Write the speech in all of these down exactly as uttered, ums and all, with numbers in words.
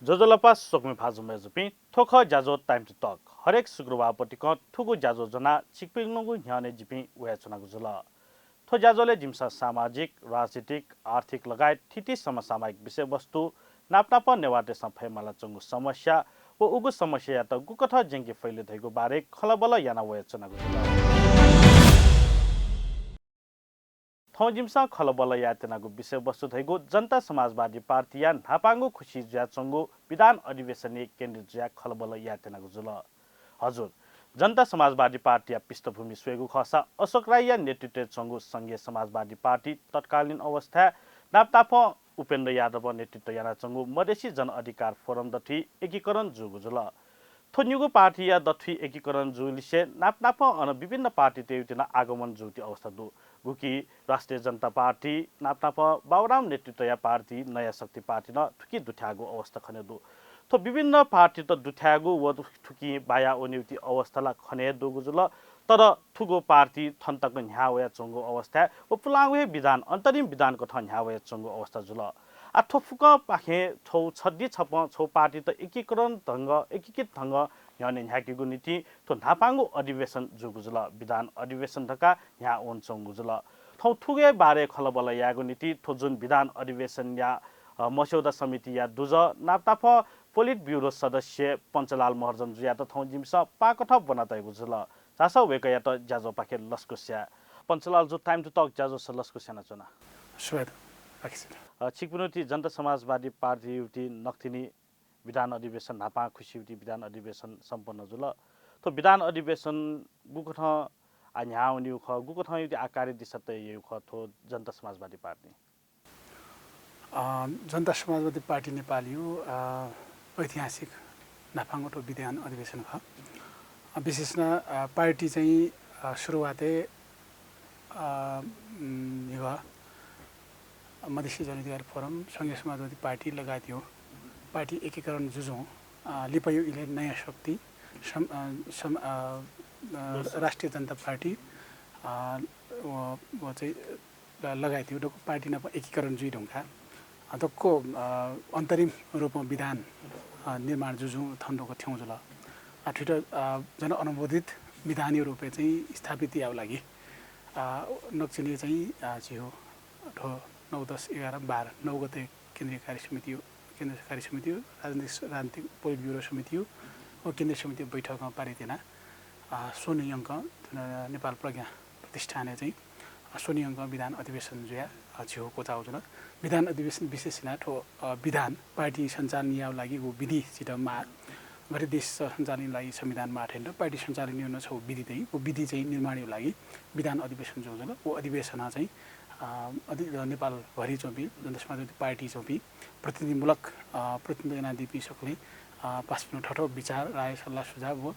ज्वजलपा स्वकुमि भाजु मय्‌जुपिं, थ्व खः ज्याझ्वः Time to Talk। हरेक शुक्रबार पतिकं थुगु ज्याझ्वः ज्वनाः छिकपिनिगु न्ह्यःने जिपिं वयाच्वनागु जुल। थ्व ज्याझ्वलय् जिमिसं सामाजिक, राजनीतिक, आर्थिक लगायत थीथी समसामयिक विषयवस्तु, नापनापं नेवाःतय्‌सं फयेमालाच्वंगु समस्या व उगु समस्यायात गुकथं ज्यंके फइ ले धइगु बारे खँल्हाबल्हा याना वयाच्वनागु जुल। थौं जिमिसं खँल्हाबल्हा यायेत्यनागु विषयवस्तु धइगु जनता समाजवादी पार्टीया न्हापांगु खुसि जुयाच्वंगु विधान अधिवेशनय् केन्द्रित जुयाः खँल्हाबल्हा यायेत्यनागु जुल। हजुर, जनता समाजवादी पार्टीया पृष्ठभूमि स्वयेगु खःसा अशोक राईया नेतृत्वय् च्वंगु संघीय समाजवादी पार्टी तत्कालीन अवस्थाय् नापनापं उपेन्द्र यादवं नेतृत्व यानाच्वंगु मधेसी जन अधिकार फोरम दथुइ एकीकरण जूगु जुल। थ्व निगू पार्टीया दथुइ एकीकरण जूलिसे नापनापं अन विभिन्न पार्टीतय्‌गु नं आगमन जूगु अवस्था दु। गुकी राष्ट्रिय जनता पार्टी, नापनापं बाबुराम नेतृत्वया पार्टी नयाँ शक्ति पार्टी नं थुकी दुथ्याःगु अवस्था खने दु। थ्व विभिन्न पार्टीत दुथ्याःगु व थुकी बाया वनीगु अवस्था ला खने हे दुगु जुल। तर थुगु पार्टी थन तक न्ह्याः वयाच्वंगु अवस्थाय् व पुलांगु हे विधान अन्तरिम विधान कथं न्ह्याः वयाच्वंगु अवस्था जुल। आः थ्व फुक्कंपाखें छौ छद्दी छपं छौ पार्टीत एकीकरण ढंग, एकीकृत ढंग न्ह्यःने न्ह्याकेगु निंतिं थ्व न्हापांगु अधिवेशन जूगु जुल। विधान अधिवेशन धकाः न्ह्याः वनाच्वंगु जुल। थौं थुगु हे बारे खँल्हाबल्हा यायेगु निंतिं थ्व जुन विधान अधिवेशनया, अ, मस्यौदा समितिया दुजः नापनापं पोलिट ब्युरो सदस्य पञ्चलाल महर्जन जुयात थौं जिमिसं पाकथं ब्वना तयेगु जुल। झासँ वय्‌कःयात ज्याझ्वःपाखे लसकुस याये। पञ्चलाल जु, Time to Talk ज्याझ्वलय् लसकुस यानाच्वना। सुभाय् दु, राकेश। अ, छिकपिनिगु जनता समाजवादी पार्टीया नकतिनि विधान अधिवेशन न्हापां खुसिया विधान अधिवेशन सम्पन्न जुल। थ्व विधान अधिवेशन गुकथं आः न्ह्याः वनीगु खः, गुकथं युति आः कार्यदिशा तय याइगु खः थ्व जनता समाजवादी पार्टी? अ, जनता समाजवादी पार्टी नेपालया, अ, ऐतिहासिक न्हापांगु थ्व विधान अधिवेशन खः। अ, विशेष नं, अ, पार्टी चाहिँ, अ, सुरुवातय्, अ, उम्, निगः मधेसी जन अधिकार फोरम, संघीय समाजवादी पार्टी लगायतया पार्टी एकीकरण जुजुं, अ, लिपाया इलय् नयाँ शक्ति, सम-, अ, सम-, अ, अ, राष्ट्रिय जनता पार्टी, अ, व, व चाहिँ ल-, लगायतया दक्व पार्टी नाप एकीकरण जुइधुंकाः, अ, दक्व, अ, अन्तरिम रूपं विधान, अ, निर्माण जुजुं थन दक्व थ्यंगु जुल। अ, थुइत, अ, जनअनुमोदित विधानया रूपय् चाहिँ स्थापित यायेगु लागि, अ, नकतिनि चाहिँ, अ, झीगु थ्व नौ, दस, एघार, बाह्र, नौ गते केन्द्रीय कार्य समितिया, केन्द्रीय कार्य समितिया, राजनीतिक, राजनीतिक पोलिट ब्युरो समितिया व केन्द्रीय समितिया बैठकं पारित यानाः, अ, स्वन्हु यंकं, अ, नेपाल प्रज्ञा प्रतिष्ठानय् चाहिँ, अ, स्वन्हु यंकं विधान अधिवेशन जुयाः, अ, झीगु क्वचाःगु जुल। विधान अधिवेशन विशेष यानाः थ्व, अ, विधान पार्टी सञ्चालन यायेगु लागि व विधि झीत माः। गथे देश सञ्चालनया लागि संविधान माः थें पार्टी सञ्चालन यायेगु नं छगू विधि दइ। व विधि चाहिँ निर्माणया लागि विधान अधिवेशन जूगु जुल। व अधिवेशनं चाहिँ, अ, अधि-, नेपालभरि च्वंपिं जनता समाजवादी पार्टी च्वंपिं प्रतिनिधिमूलक, अ, प्रतिनिधित्व यानादीपिं सकलें, अ, पासापिनिगु थःथःगु विचार, राय, सल्लाह, सुझाव व,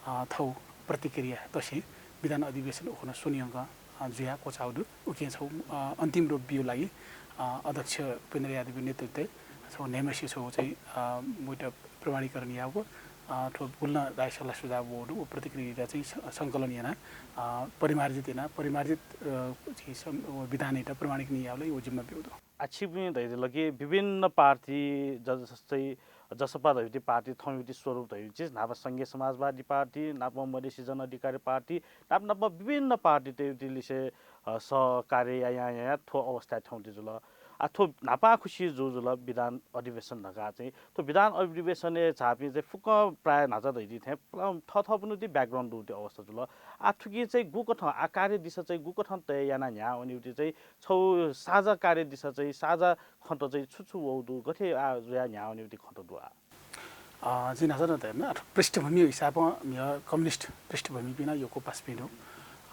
अ, थःगु प्रतिक्रिया तसें विधान अधिवेशन उखुन्हु स्वन्हु यंकं, अ, जुयाः क्वचाःगु दु। उकिं छगू, अ, अन्तिम रूप बियेगु लागि, अ, अध्यक्ष उपेन्द्र यादवया नेतृत्वय् छगू न्हय्‌म्हसिया छगू चाहिँ, अ, वइत प्रमाणीकरण याःगु, अ, थ्व गुलि नं राय सल्लाह सुझाव वःगु दु, व प्रतिक्रियायात चाहिँ स-, संकलन यानाः, अ, परिमार्जित यानाः, परिमार्जित, अ, चाहिँ सं-, व विधानयात प्रमाणीकरण यायेगु लागि व जिम्मा ब्यूगु दु। आः छिकपिं धयादिल कि विभिन्न पार्टी ज-, जस्तै जसपा धइगु पार्टी, थौंया स्वरूप धइगु चिज, न्हापा संघीय समाजवादी पार्टी, नापं मधेसी जन अधिकारी पार्टी, नाप नापं विभिन्न पार्टीतय् लिसे, अ, सहकार्य यायां यायां थ्व अवस्थाय् थ्यंगु जुल। आः थ्व न्हापां खुसि जूगु जुल विधान अधिवेशन धकाः चाहिँ। थ्व विधान अधिवेशनय् झाःपिं चाहिँ फुक्कं प्रायः न्हाचः धयादी थें, अ, थःथःपिनिगु background दुगु अवस्था जुल। आः थुकिं चाहिँ गुकथं, आः कार्यदिशा चाहिँ गुकथं तय यानाः न्ह्याः वनीगु चाहिँ छगू साझा कार्यदिशा चाहिँ, साझा खँत चाहिँ छु छु वःगु दु, गथे आः जुयाः न्ह्याः वनीगु खँत दु आः? अ, जिं न्हाचः नं धयाम्ह, अथवा पृष्ठभूमिया हिसाबं म्हिगः कम्युनिस्ट पृष्ठभूमिपिं नं यक्व पासापिं दु।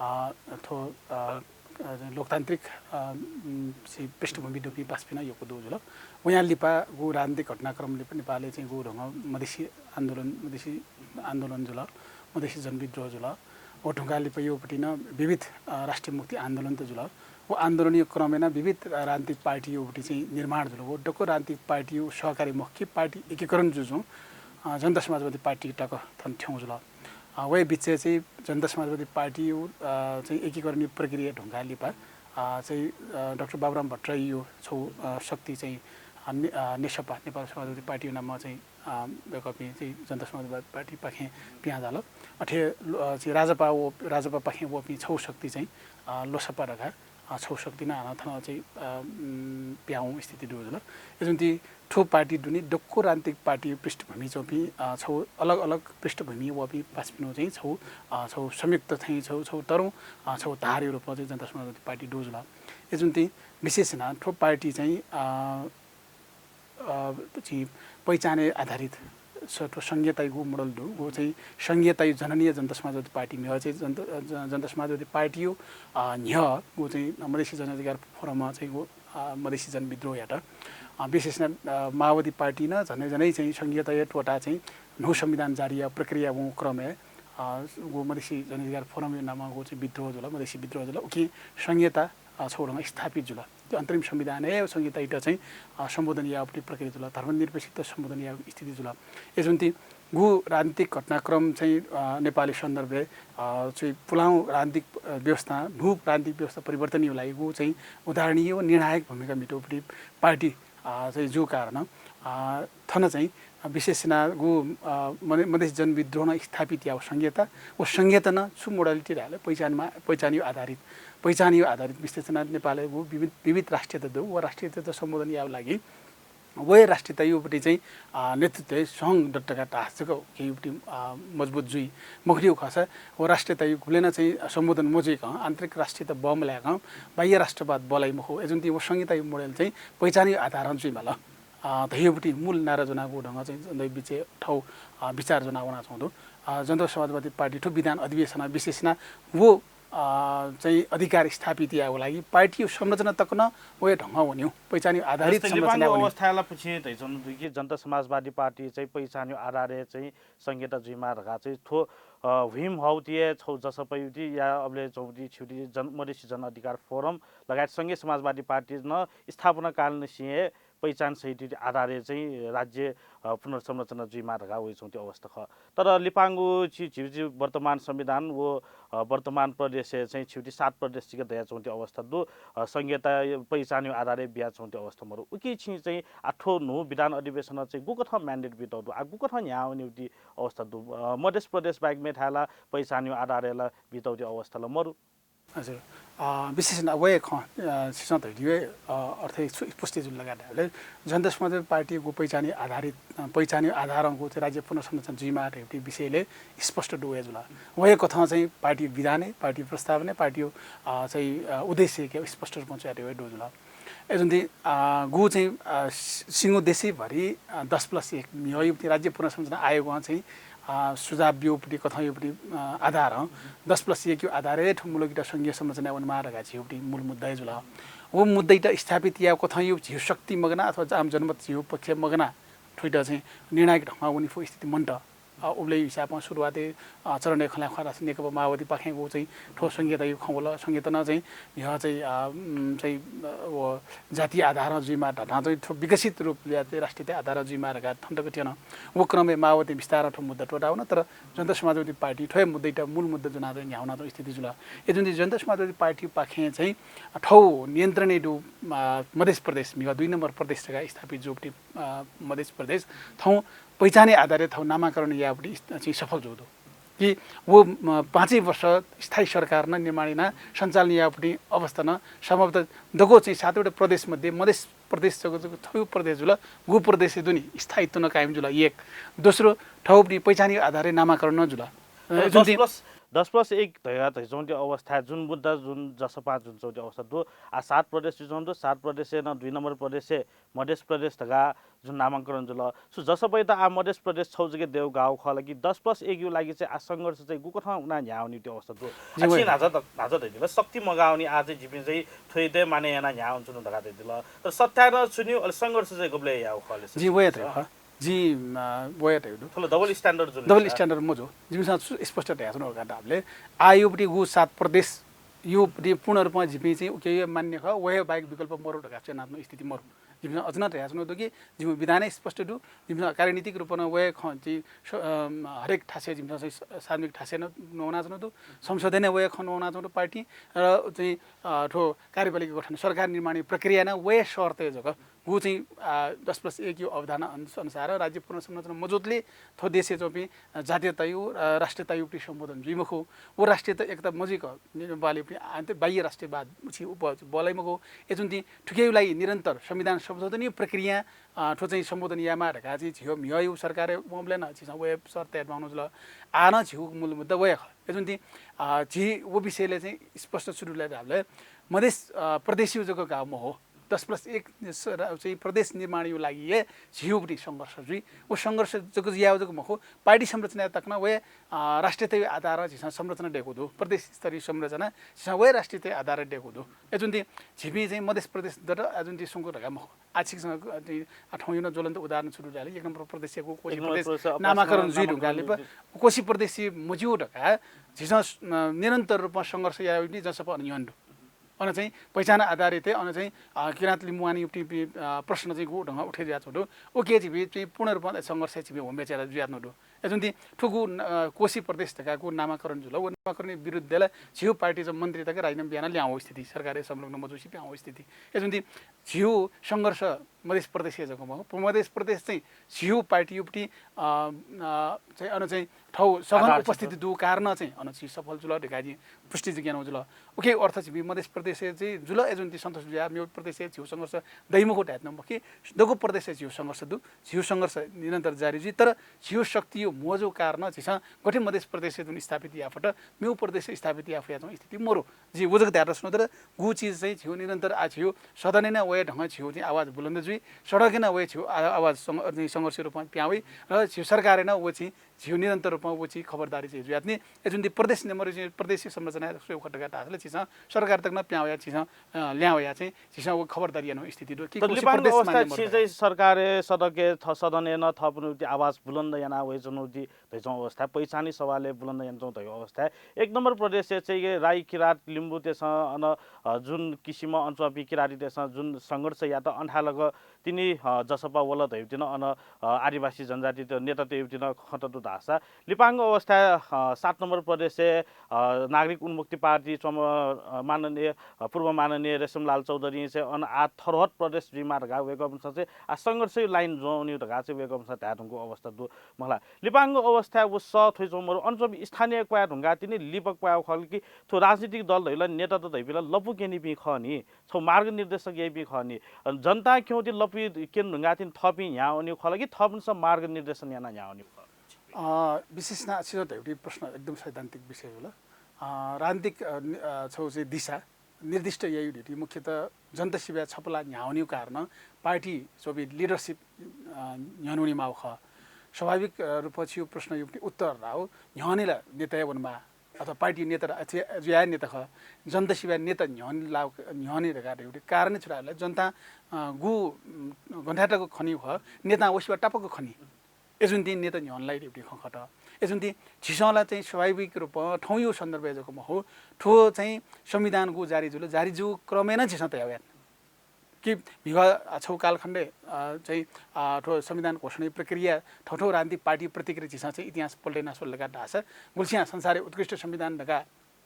अ, थ्व, अ, अ, लोकतान्त्रिक, अ, उम्, छि पृष्ठभूमि दुपिं पासापिं नं यक्व दु जुल। वयां लिपागु राजनीतिक घटनाक्रम लिपा नेपालय् चाहिँ गुगु ढंगं मधेसी आन्दोलन, मधेसी आन्दोलन जुल, मधेसी जनविद्रोह जुल। व धुंकाः लिपा योपट्टि नं विविध, अ, राष्ट्रिय मुक्ति आन्दोलन त जुल। व आन्दोलनया क्रमय् नं विविध, अ, राजनीतिक पार्टी योपट्टि चाहिँ निर्माण जुल। व दक्व राजनीतिक पार्टी सहकारी मखु कि पार्टी एकीकरण जुजुं, अ, जनता समाजवादी पार्टी तक थन थ्यंगु जुल। अ, वया बिचय् चाहिँ जनता समाजवादी पार्टी, अ, चाहिँ एकीकरणया प्रक्रिया धुंकाः लिपा, अ, चाहिँ, अ, डाक्टर बाबुराम भट्टराईया छगू, अ, शक्ति चाहिँ, अ, ने-, अ, नेसपा, नेपाल समाजवादी पार्टी नामं चाहिँ, अ, वय्कःपिं चाहिँ जनता समाजवादी पार्टीपाखें पिहां झाल। अथे ल-, अ, चाहिँ राजपा व-, राजपापाखें वःपिं छौ शक्ति चाहिँ, अ, लोसपा धकाः, अ, छौ शक्ति नं हानं थन चाहिँ, अ, उम्, पिहां वंगु स्थिति दु जुल। अय्‌जूगुलिं थ्व पार्टी दुने दक्व राजनीतिक पार्टी पृष्ठभूमि च्वंपिं, अ, छौ अलग अलग पृष्ठभूमि वःपिं पासापिनिगु चाहिँ छौ, अ, छौ संयुक्त चाहिँ छौ, छौ तरुं, अ, छौ धारया रूपमा चाहिँ जनता समाजवादी पार्टी दु जुल। अय्‌जूगुलिं विशेष यानाः थ्व पार्टी चाहिँ, अ, अ, चाहिँ पहिचानय् आधारित स-, थ्व संघीयतायागु मोडल दु। व चाहिँ संघीयताया जननीया जनता समाजवादी पार्टी, म्हिगः चाहिँ जनता, अ, ज-, जनता समाजवादी पार्टीया, अ, न्ह्यः व चाहिँ मधेसी जन अधिकार फोरमं चाहिँ व, अ, मधेसी जनविद्रोह यात। अ, विशेष यानाः, अ, माओवादी पार्टी नं झनै झनै चाहिँ संघीयताया त्वःताः चाहिँ न्हू संविधान जारी यायेगु प्रक्रिया वंगु क्रमय्, अ, व मधेसी जन अधिकार फोरमया नामं व चाहिँ विद्रोह जुल, मधेसी विद्रोह जुल। उकिं संघीयता, अ, छौ ढंगं स्थापित जुल। त्यो अन्तरिम संविधानय् संघीयतायात चाहिँ, अ, सम्बोधन यायेगु प्रक्रिया जुल, धर्मनिरपेक्षता सम्बोधन यायेगु स्थिति जुल। अय्‌जूगुलिं गु राजनीतिक घटनाक्रम चाहिँ, अ, नेपालया सन्दर्भय्, अ, चाहिँ पुलांगु राजनीतिक, अ, व्यवस्था, न्हू राजनीतिक व्यवस्था परिवर्तनया लागि गु चाहिँ उदाहरणीय व निर्णायक भूमिका म्हितूगु पार्टी, अ, चाहिँ जूगु कारणं, अ, थन चाहिँ विशेष यानाः गु, अ, मधे-, मधेसी जनविद्रोह नं स्थापित याःगु संघीयता, व संघीयता नं छु मोडालिटी धाःसा पहिचानमा, पहिचानया आधारित, पहिचानया आधारित विशेष यानाः नेपालय् गु विविध, विविध राष्ट्रियता दु, व राष्ट्रियतायात सम्बोधन यायेगु लागि व हे राष्ट्रियतायापट्टि चाहिँ, अ, नेतृत्वय् संघ दत्तका धाःसा जक उकियापट्टि, अ, मजबुत जुइ। मखुलिउ खःसा व राष्ट्रियताया गुबलें नं चाहिँ सम्बोधन मजुइकं आन्तरिक राष्ट्रियता बमलाय्कं बाह्य राष्ट्रवाद बलाइ मखु। अय्‌जूगुलिं व संघीयताया मोडेल चाहिँ पहिचानया आधारं जुइमाल, अ, धयापट्टि मूल नारा ज्वनागु ढंगं चाहिँ दै बिचे थौ, अ, विचार ज्वना वनाच्वंगु दु। अ, जनता समाजवादी पार्टी थ्व विधान अधिवेशनं विशेष यानाः व, अ, चाहिँ अधिकार स्थापित यायेगु लागि पार्टीया संरचना तक नं व हे ढंगं वनीगु, पहिचानया आधारित जस्तै संरचना लिपांगु वनीगु। अवस्थाय् ला पुछें धयाच्वंगु दु कि जनता समाजवादी पार्टी चाहिँ पहिचानया आधारय् चाहिँ संघीयता जुइमाः धकाः चाहिँ थ्व, अ, ह्विम हौतिया छौ जसपायुति या अबलय् च्वंगुति छिउति जन-, मधेसी जन अधिकार फोरम लगायत संघीय समाजवादी पार्टी नं स्थापनाकालीन सिंहय् पहिचान सहित आधारय् चाहिँ राज्य, अ, पुनर्संरचना जुइमाः धकाः वइच्वंगु अवस्था खः। तर लिपांगु छि-, झिउझिउ वर्तमान संविधान व, अ, वर्तमान प्रदेशय् चाहिँ छिउति सात प्रदेश जिक दयाच्वंगु अवस्था दु। अ, संघीयता पहिचानया आधारय् बियाच्वंगु अवस्था मरु। उकी छिं चाहिँ आः थ्व न्हू विधान अधिवेशनं चाहिँ गुकथं mandate बीतौ दु, आः गुकथं न्ह्याः वनीगु अवस्था दु? अ, मधेस प्रदेश बाहेक मेथाय् ला पहिचानया आधारय् ला बीतौ अवस्था ला मरु। हजुर। अ, विशेष यानाः व हे खँ, अ, छिसं धयादिउ हे, अ, अर्थ छु स्पष्ट जुल धकाः धायेबलय् जनता समाजवादी पार्टीगु पहिचानया आधारित, अ, पहिचानया आधारंगु चाहिँ राज्य पुनर्संरचना जुइमाः धइगु विषयलय् स्पष्ट दु हे जुल। व हे कथं चाहिँ पार्टी विधानय्, पार्टी प्रस्तावनाय्, पार्टीया, अ, चाहिँ, अ, उद्देश्यय् स्पष्ट रूपं च्वयातयागु हे दु जुल। अय्‌जूगुलिं, अ, गु चाहिँ, अ, सि-, सिंगु देशैभरि, अ, दस plus एक म्हिगःयापट्टि राज्य पुनर्संरचना आयोगं चाहिँ, अ, सुझाव ब्यूगुपट्टि कथंयापट्टि, अ, आधारं दस plus एकया आधारय् थ्व मुलुकयात संघीय संरचनाय् वनेमाः धकाः झीगुपट्टि मूल मुद्दा हे जुल। व मुद्दायात स्थापित यायेगु कथंया झीगु शक्ति मगानाः अथवा आम जनमत झीगु पक्षय् मगानाः थ्वयात चाहिँ निर्णायक ढंगं वने फु स्थिति मन्त। अ, उबलय् हिसाबं सुरुवातय्, अ, चरणय् खँ ल्हाये खःसा नेकपा माओवादीपाखें व चाहिँ थ्व संघीयताया खँ वल। संघीयता नं चाहिँ म्हिगः चाहिँ, अ, उम्, चाहिँ, अ, व जातीय आधारं जुइमाः धकाः चाहिँ थ्व विकसित रूपया चाहिँ राष्ट्रियताया आधारं जुइमाः धकाः थन तक त्यन। व क्रमय् माओवादीं बिस्तारं थ्व मुद्दा त्वःता वन, तर जनता समाजवादी पार्टीं थ्व हे मुद्दायात मूल मुद्दा ज्वनाः चाहिँ न्ह्याः वनाच्वंगु स्थिति जुल। अय्‌जूगुलिं जनता समाजवादी पार्टीपाखें चाहिँ थौ नियन्त्रणय् दु, अ, मधेस प्रदेश, म्हिगः दुई नम्बर प्रदेश धकाः स्थापित जूगुपट्टि, अ, मधेस प्रदेश थौं पहिचानया आधारय् थौ नामाकरण यायेगुपट्टि चाहिँ सफल जूगु दु। कि व, अ, पाँचै वर्ष स्थायी सरकार नं निर्माण यानाः सञ्चालन यायेगुपट्टि अवस्था नं सम्भवतः दक्व चाहिँ सातवटा प्रदेश मध्ये मधेस प्रदेश जक, जक थौं प्रदेश जुल, गु प्रदेशय् दुने स्थायित्व नं कायम जुल, एक। दोस्रो, थौपट्टि पहिचानया आधारय् नामाकरण नं जुल। अ, तर जुन दस दिन plus, दस plus एक धया धयाच्वंगु अवस्थाय् जुन मुद्दा जुन जसपां जुयाच्वंगु अवस्था दु, आः सात प्रदेश जुयाच्वंगु दु, सात प्रदेशय् नं दुई नम्बर प्रदेशय् मधेस प्रदेश धकाः जुन नामाकरण जुल, छु जसपायात आः मधेस प्रदेश छौ जक दयेगु गाःगु खः ला कि दस plus एकया लागि चाहिँ आः संघर्ष चाहिँ गुकथं वनाः न्ह्याः वनीगु अवस्था दु? जि आः छिं वय् न्हाचा ध-, न्हाचा धयादिल, शक्ति मगावनी, आः चाहिँ जिपिं चाहिँ थ्वयात हे मानय् यानाः न्ह्याः वनाच्वना धकाः धयादिल। तर सत्याय् नं छु नि, अले संघर्ष चाहिँ गुबलय् याःगु खः ले? जि वय् धयागु खः। जि, अ, वय् धयागु दु। थ्व ला double standard जुल double नि, sir। Standard मजू। जिमिसं छु स्पष्ट धयाच्वनागु धकाः धाःबलय् आः योपट्टि गु सात प्रदेशयापट्टि पूर्ण रूपमा जिपिं चाहिँ उकिया मान्य खः, व हे बाहेक विकल्प मरु धकाः च्वनाच्वनागु स्थिति मरु। जिमिसं अझ नं धयाच्वनागु दु कि जिमिगु विधान हे स्पष्ट दु, जिमिसं अ, राजनीतिक रूपं नं व हे खँ चाहिँ स-, अम, हरेक थासय् जिमिसं चाहिँ स-, सार्वजनिक थासय् नं नवानाच्वनागु दु, संसदय् नं व हे खँ नवानाच्वनागु दु पार्टीं, र चाहिँ, अ, थ्व कार्यपालिका गठन सरकार निर्माणया प्रक्रियाय् नं व हे शर्तय् जक गु चाहिँ, आ, दस प्लस एक यो अवधारणा अनु-, अनुसार राज्य पुनर्संरचना मजुतले थ्व देशय् च्वंपिं, आ, जातीयतायु, आ, राष्ट्रियतायुपट्टि सम्बोधन जुइ मखु। व राष्ट्रियता एकता मजुइक नेपालयुपट्टि आ, बाह्य राष्ट्रियवाद छि उप-, बलै मखु। अय्‌जूगुलिं थुकिया लागि निरन्तर संविधान संशोधनयु प्रक्रिया, आ, थ्व चाहिँ सम्बोधन यायेमाः धकाः चाहिँ झीगु म्हिगःयु सरकारय् वंबलय् नं झीसं वये सर तयातयागु जुल। आः नं झीगु मूल मुद्दा वया खः। अय्‌जूगुलिं, आ, झी व विषयलय् चाहिँ स्पष्ट सुरुलय् धाःबलय् मधेस, आ, प्रदेशयु जक गाव मखु। दस प्लस एक स-, रा-, चाहिँ प्रदेश निर्माणयु लागि हे झीगुपट्टि संघर्ष जुइ। व संघर्ष जक यायेगु जक मखु, पार्टी संरचनाय् तक नं वये, अ, राष्ट्रियतायु आधारं झीसं संरचना दयेकूगु दु। प्रदेश स्तरीय संरचना झीसं वये राष्ट्रियतायु आधारं दयेकूगु दु। अय्‌जूगुलिं झीपिं चाहिँ मधेस प्रदेश दत, अय्‌जूगुलिं छि सुंक धकाः मखु। आः छिकपिंसं, अ, ति-, अ, थौंयु नं ज्वलन्त उदाहरण सुरु जुल, एक नम्बर प्रदेशयु कोशी एक नम्बर प्रदेश प्रदेश अपार नामाकरण नामाकरण जुइ धुंकाः जुइ लिपा धुंकाः। कोशी प्रदेश मज्यू धकाः झीसं, अ, निरन्तर रूपमा संघर्ष यायेगु निंतिं जसपा अन न्ह्यःने दु। अन चाहिँ पहिचान आधारित हे अन चाहिँ, अ, किरात लिम्बुवान युक्ति, अ, प्रश्न चाहिँ गु ढंगं उठे जुयाच्वंगु दु। उके झीपिं चाहिँ पूर्ण रूपमा संघर्ष झीपिं होमबेचय् जुयाच्वंगु दु। अय्‌जूगुलिं थुगु न-, अ, कोशी प्रदेश धकाः गु नामाकरण जुल, व नामाकरण विरुद्धय् ला झीगु पार्टी चाहिँ मन्त्री तक राजीनामा बियाना ल्याहां वःगु स्थिति, सरकारय् संलग्न मजुसे पिहां वःगु स्थिति। अय्‌जूगुलिं झीगु संघर्ष मधेस प्रदेशय् जक मखु, मधेस प्रदेश चाहिँ झीगु पार्टीयुपट्टि, अ, अ, चाहिँ अन चाहिँ थौ सघन आधार उपस्थिति दु कारण चाहिँ अन झी सफल जुल धकाः जिं पुष्टि जक यानागु जुल। उके अर्थ झीपिं मधेस प्रदेशय् चाहिँ जुल, अय्‌जूगुलिं सन्तोष जुया, मेगु प्रदेशय् झीगु संघर्ष दइ मखु धायेत नं मखु, दक्व प्रदेशय् झीगु संघर्ष दु, झीगु संघर्ष निरन्तर जारी जुइ, तर झीगु शक्तियु मजूगु कारण झीसं गथे मधेस प्रदेशय् दुने स्थापित याये फत, मेगु प्रदेशय् स्थापित याये फयाच्वंगु स्थिति मरु। जिं व जक धायेत स्वनागु दु, तर गु चिज चाहिँ झीगु निरन्तर आः झीगु सदनय् नं वये ढंगं झीगु चाहिँ आवाज बुलन्द जुइ, सडकय् नं वये झीगु आ-, आवाज सं-, चाहिँ संघर्षयु रूपमा पिहां वइ, र झीगु सरकारय् नं व चाहिँ झीगु निरन्तर रूपमा व चाहिँ खबरदारी चाहिँ जुयाच्वनी। अय्‌जूगुलिं प्रदेश नम्बर चाहिँ प्रदेश संरचना स्वयेगु खः धकाः धाःसा ला झीसं सरकार तक नं पिहां वया झीसं, अ, ल्याहां वया चाहिँ झीसं व खबरदारी यानागु स्थिति दु। कि तर कोशी लिपांगु प्रदेशमा अवस्था नम्बर छि धकाः। चाहिँ सरकारय् सडकय् थ-, सदनय् नं थःपिनिगु आवाज बुलन्द याना वयाच्वंगु धइच्वंगु अवस्था, पहिचानयु सवालय् बुलन्द यानाच्वंगु धइगु अवस्था। एक नम्बर प्रदेशय् चाहिँ राई किरात लिम्बुतय्‌सं अन, अ, जुन किसिमं अन च्वंपिं किरातीतय्‌सं जुन संघर्ष यात अन थाय् लक तिनि, अ, जसपा वल धइगु तिनि अन, अ, आदिवासी जनजातित नेतातय्‌गु तिनि खँ त दु धाःसा लिपांगु अवस्था, अ, सात नम्बर प्रदेशय्, अ, नागरिक उन्मुक्ति पार्टी च्वंम्ह, अ, माननीय, अ, पूर्व माननीय रेशमलाल चौधरी चाहिँ अन आः थरोहट प्रदेश जुइमाः धकाः वय्‌कःपिन्सं चाहिँ आः संघर्षयु लाइन ज्वंवनीगु धकाः चाहिँ वय्‌कःपिन्सं धाये धुंकूगु अवस्था दु। मखु ला, लिपांगु अवस्था व सः थ्व च्वं मरु, अन च्वंपिं स्थानीय क्वय् धुंकाः तिनि लिपा क्वय् खः कि थ्व राजनीतिक दल धइगु ला नेतात धइपिं ला लँपु क्यनीपिं खः नि। छगू मार्गनिर्देशक याइपिं खः नि। अ, जनतां क्यंगु लँपुइ क्यने धुंकाः तिनि थःपिं न्ह्याः वनीगु खः ला कि थःपिन्सं मार्गनिर्देशन यानाः न्ह्याः वनीगु खः? अ, विशेष नं छिं धयागु प्रश्न एकदम सैद्धान्तिक विषय जुल। अ, राजनीतिक, अ, नि-, अ, छगू चाहिँ दिशा निर्दिष्ट याइगु धइगु मुख्यतः जनता सिबय् छपलाः न्ह्याः वनीगु कारणं पार्टी च्वंपिं leadership, अ, न्ह्यःने वनेमाःगु खः। स्वाभाविक, अ, रूपं छिगु प्रश्नयु उत्तर धाःगु न्ह्यःने ला नेता हे वनेमाः। अथवा पार्टी नेता, अथे जुयाः नेता खः, जनता सिबय् नेता न्ह्यःने लाव-, न्ह्यःने धकाः धइगु कारण छु धाःसा जनतां, अ, गु, उम्, गन थाय् तक खनी खः, नेतां व सिबय् तापाक खनी। अय्‌जूगुलिं नेता न्ह्यःने लाइ धइगु खँ खः। अय्‌जूगुलिं झीसं ला चाहिँ स्वाभाविक रूपं थौंयु सन्दर्भय् जक मखु, थ्व चाहिँ संविधान गु जारी जुल, जारी जूगु क्रमय् नं झीसं तयावया। कि म्हिगः, अ, छगू कालखण्डय्, अ, चाहिँ, अ, थ्व संविधान घोषणाया प्रक्रिया थौथौ राजनीतिक पार्टी प्रतिक्रिया झीसं चाहिँ इतिहास पल्टय् याना स्वल धकाः धाःसा गुलिस्यां संसारय् उत्कृष्ट संविधान धकाः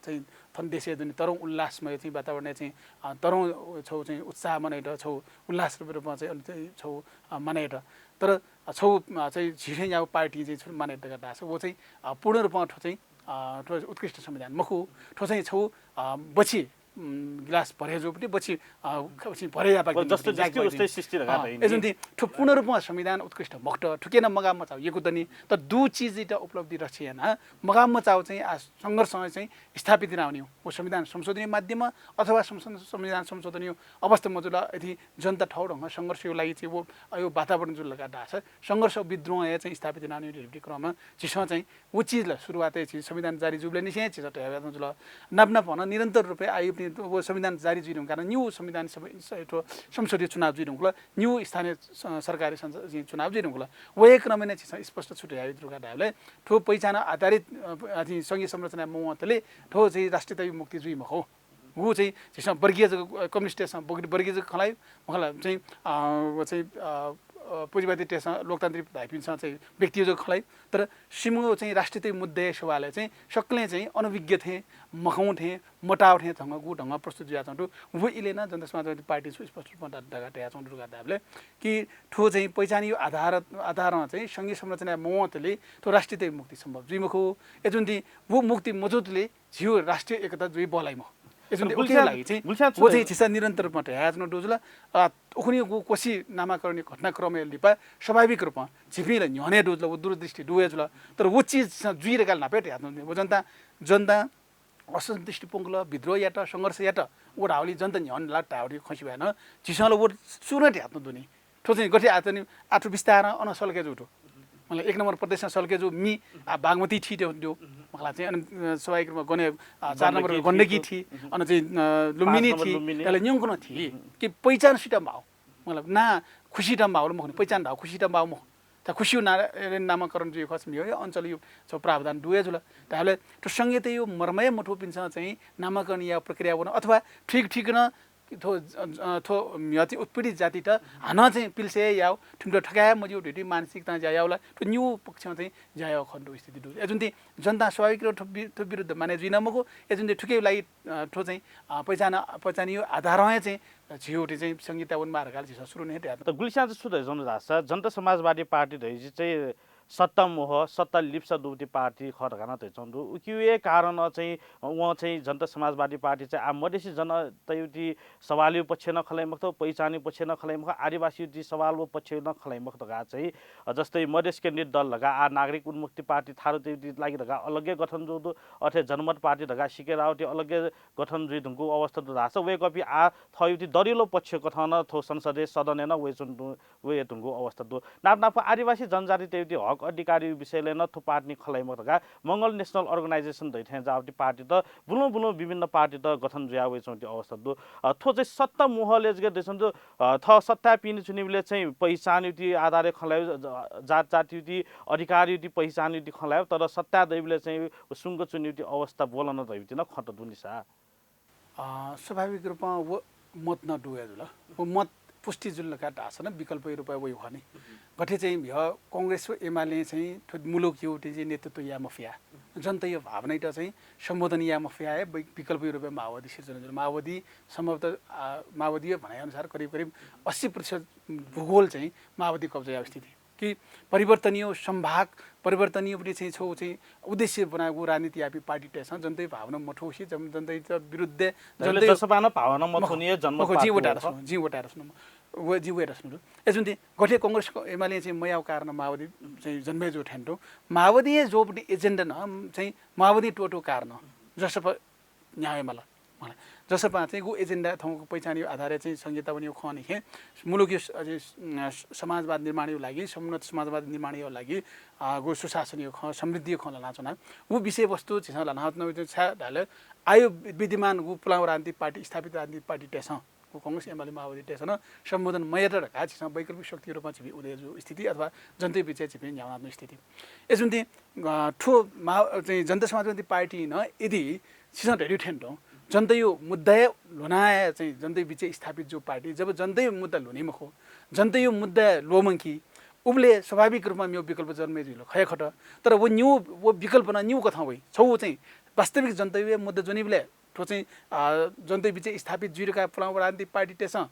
चाहिँ थन देशय् दुने तरौं उल्लासमय चाहिँ वातावरणय् चाहिँ, अ, तरौं छगू चाहिँ उत्साह मनय् यात, छगू उल्लास रूपमा चाहिँ अन चाहिँ छगू, अ, मनय् यात। तर, अ, छगू, अ, चाहिँ झी थें याःगु पार्टी चाहिँ छगू मनय् यात धकाः धाःसा व चाहिँ, अ, पूर्ण रूपमा थ्व चाहिँ, अ, थ्व उत्कृष्ट संविधान मखु, थ्व चाहिँ छगू, अ, बछि उम्, गिलास भरे जूपिं बछि, अ, ख-, बछि भरे याःपिं बरु जस्तै, जस्तै उस्तै सृष्टि धकाः अँ, धइगु नि। अय्‌जूगुलिं थ्व पूर्ण रूपमा संविधान उत्कृष्ट मखुत, थुकिं नं मगाः मचाःगु यक्व दनि, तर दु चिजयात उपलब्धि रक्षा यानाः मगाः मचाःगु चाहिँ आः संघर्ष चाहिँ स्थापित याना वनीगु। व संविधान संशोधनया माध्यमं अथवा संस-, संविधान संशोधनया अवस्था मजुल, यदि जनता थौं ढंगं संघर्षया लागि चाहिँ व, अ, यो वातावरण जुल धकाः धाःसा संघर्ष विद्रोह हे चाहिँ स्थापित याना वनीगु क्रमय् झीसं चाहिँ व चिज ला सुरुवातय् झी संविधान जारी जूबलय् निसें हे झीसं तयावयाच्वंगु जुल। नाप नापं निरन्तर रूपय् आः यो पनि व संविधान जारी जुइ धुंकाः निगू संविधान सभा, स-, थ्व संसदीय चुनाव जुइ धुंकल, निगू स्थानीय स-, सरकारी संस-, चुनाव जुइ धुंकल। व हे क्रमय् नं झीसं स्पष्ट छु धयावया धुंकाः धायेबलय् थ्व पहिचान आधारित, अ, अ, झी संघीय संरचना मवंतले थ्व चाहिँ राष्ट्रियतायु मुक्ति जुइ मखु। व चाहिँ झीसं वर्गीय जक, अ, कम्युनिस्टय्‌सं वर्ग-, वर्गीय जक खँ ल्हाइ, मखु ला चाहिँ, अ, व चाहिँ, अ, अ, पुँजीवादी देशं, लोकतान्त्रिक धाइपिन्सं चाहिँ व्यक्तियो जक खँ ल्हाइ, तर सिमगो चाहिँ राष्ट्रिय मुद्दाया सवालय् चाहिँ सकलें चाहिँ अनभिज्ञ थें, मखं थें, मताव थें धंगु ढंगं प्रस्तुत जुयाच्वंगु दु। व इलय् नं जनता समाजवादी पार्टी सुस्पष्ट रूपमा दा-, दगा तयाच्वंगु दु धकाः धायेबलय् कि थ्व चाहिँ पहिचानयो आधार, आधारं चाहिँ संघीय संरचना मवंतले थ्व राष्ट्रिय मुक्ति सम्भव जुइ मखु। अय्‌जूगुलिं व मुक्ति मजूतले झीयो राष्ट्रिय एकता जुइ बहलाइ मखु। अय्‌जूगुलिं उकिया लागि चाहिँ व चाहिँ झीसं निरन्तर रूपमा धयाच्वनागु दु जुल। अ, उखुन्हु गु कोशी नामाकरणयो घटनाक्रमया लिपा स्वाभाविक रूपमा झीपिं ला न्ह्यःने दु जुल, व दूरदृष्टि दु हे जुल। तर व चिज झीसं जुइ धकाः ला न्हापा हे धयाच्वनागु दु। व जनता, जनता असन्तुष्टि प्वंकल, विद्रोह यात, संघर्ष यात, व धाःगुलिं जनता न्ह्यःने लात धाःगुलिं खँ सिबय् नं झीसं ला व सुरुं धयाच्वनागु दु नि। थ्व चाहिँ गथे आः नि, आः थ्व बिस्तारं अन सल्के जू थ्व। मतलब एक नम्बर प्रदेशं सल्के जू, मि, आ, बागमती थी दु, दु। मतलब चाहिँ अन, अ, स्वाभाविक रूपमा गने, आ, चार नम्बर गण्डकी थी, अन चाहिँ, अ, लुम्बिनी थी, लुम्बिनी। त्याला न्यंकनं थी। कि पहिचान सित माउ। मतलब ना खुसी त माउ मखु नि, पहिचान धाउ खुसी त माउ मखु। त खुसी ना, नामाकरण जुइ खस मियो, अञ्चलयो छौ प्रावधान दु हे जुल। धायेबलय् थ्व संहितायो मर्मय् मथूपिन्सं चाहिँ नामाकरणया प्रक्रिया वन अथवा ठीक, ठीक न थ्व, अ, थ्व म्हिगः चाहिँ उत्पीडित जातित हानं चाहिँ पिल्से याउ, थुमित थकाये मज्यू धइथि मानसिकतां ज्या याउ ला, थ्व निगू पक्षं चाहिँ ज्या याउ खने दु स्थिति दु। अय्‌जूगुलिं जनता स्वाभाविक रूपं थ्व वि-, थ्व विरुद्ध माने जुइन मखु। अय्‌जूगुलिं थुकिया लागि, अ, थ्व चाहिँ, अ, पहिचान, पहिचानयो आधारं हे चाहिँ, अ, झीयो थ्व चाहिँ संहिता वनेमाः धकाः झीसं सुरुं हे धयाच्वना। त गुलिस्यां चाहिँ छु धयाच्वंगु धाःसा जनता समाजवादी पार्टी धइगु चाहिँ सत्ता मोह, सत्ता लिप्सा दुगु पार्टी खः धकाः नं धयाच्वंगु दु। उकिया कारणं चाहिँ वं चाहिँ जनता समाजवादी पार्टी चाहिँ आः मधेसी जनतायो सवालयो पक्षय् नं खँ ल्हाइ मखुत, पहिचानयो पक्षय् नं खँ ल्हाइ मखुत, आदिवासीयो सवाल व पक्षय् नं खँ ल्हाइ मखुत धकाः चाहिँ, अ, जस्तै मधेस केन्द्रित दल धकाः आः नागरिक उन्मुक्ति पार्टी थारुतयो लागि धकाः अलग्गै गठन जूगु दु। अथे जनमत पार्टी धकाः सिके राउतयो अलग्गै गठन जुइ धुंकूगु अवस्था दु धाःसा वय्‌कःपिं आः थःयो दरिलो पक्ष कथं नं थ्व संसदय् सदनय् नं वये च्वने दु, वये धुंकूगु अवस्था दु। नाप नाप आदिवासी जनजातितयो हक अधिकारयो विषयलय् नं थ्व पार्टीं खँ ल्हाइ मखुत धकाः Mangal National Organization धइथें जाःगु पार्टीत बुलुं बुलुं विभिन्न पार्टीत गठन जुया वइच्वंगु अवस्था दु। अ, थ्व चाहिँ सत्ता मोहलय् जक धयाच्वंगु दु, अ, थः सत्ताय् पिने च्वनीबलय् चाहिँ पहिचानयो आधारय् खँ ल्हाइ, ज-, जात जातियो अधिकारयो पहिचानयो खँ ल्हाइ, तर सत्ताय् दइबलय् चाहिँ सुंक च्वनीयो अवस्था ब्वलन धइथें नं खँ त दु नि सा। अ, स्वाभाविक रूपं व मत नं दु हे जुल। व मत पुष्टि जुल धकाः धाःसा नं विकल्पयो रूपय् वइ खः नि। गथे चाहिँ भिह कांग्रेस व एमालें चाहिँ थ्व मुलुकयो चाहिँ नेतृत्व याये मफया, जनतायो भावनायात चाहिँ सम्बोधन याये मफया हे वि-, विकल्पयो रूपय् माओवादी सिर्जना जुल। माओवादी सम्भवतः, आ, माओवादीयो भनाइ अनुसार करिब करिब अस्सी प्रतिशत भूगोल चाहिँ माओवादी कब्जा याउ स्थिति। कि परिवर्तनयो सम्भाग, परिवर्तनयो प्रति चाहिँ छौ चाहिँ उद्देश्य बनागु राजनीति यापी पार्टीतय्‌सं जनतायो भावना मथूसे जन-, जनतायो विरुद्ध जनतायो जसपानं भावना मथूनियो जन्म मखु, जिं वतारस नु, जिं वतारस नु। व जिं वतारस नु। अय्‌जूगुलिं गथे कांग्रेस एमालें चाहिँ मयाउ कारण माओवादी चाहिँ जन्मे जू थें दु। माओवादीयो जूपिं एजेन्डा नं चाहिँ माओवादी त्वःतू कारण जसपा न्ह्याउ हे माल। मला। जसपां चाहिँ गु एजेन्डा थौंको पहिचानयो आधारय् चाहिँ संहिता वनेयो खँ निखें मुलुकयो स-, अझै स-, अ, स-, समाजवाद निर्माणयो लागि, समुन्नत समाजवाद निर्माणयो लागि, अ, गु सुशासनयो खँ, समृद्धियो खँ ल्हानाच्वना। गु विषयवस्तु झीसं ल्हानाच्वना छाय् धाःबलय् आयो विद्यमान गु पुलांगु राजनीतिक पार्टी, स्थापित राजनीतिक पार्टीतय्‌सं गु कांग्रेस, एमाले, माओवादीतय्‌सं नं सम्बोधन मयात धकाः झीसं वैकल्पिक शक्तियो रूपमा झीपिं उदय जू स्थिति अथवा जनतायो बिचय् झीपिं न्ह्यानाच्वना स्थिति। अय्‌जूगुलिं, अ, थ्व मा-, चाहिँ जनता समाजवादी पार्टीं नं यदि छिसं धयादीथें तुं जनतायो मुद्दाय् ल्ह्वनाः चाहिँ जनतायो बिचय् स्थापित जू पार्टी, जब जनतायो मुद्दा ल्ह्वनी मखु, जनतायो मुद्दाय् ल्वःमंकी, उबलय् स्वाभाविक रूपमा मेगु विकल्प जन्मे जुइ ला, खः हे खः। तर व निगू, व विकल्प नं निगू कथं वइ। छौ चाहिँ वास्तविक जनतायो मुद्दा ज्वनीबलय् थ्व चाहिँ, अ, जनतायो बिचय् स्थापित जुइ धकाः पुलांगु राजनीतिक पार्टीतय्‌सं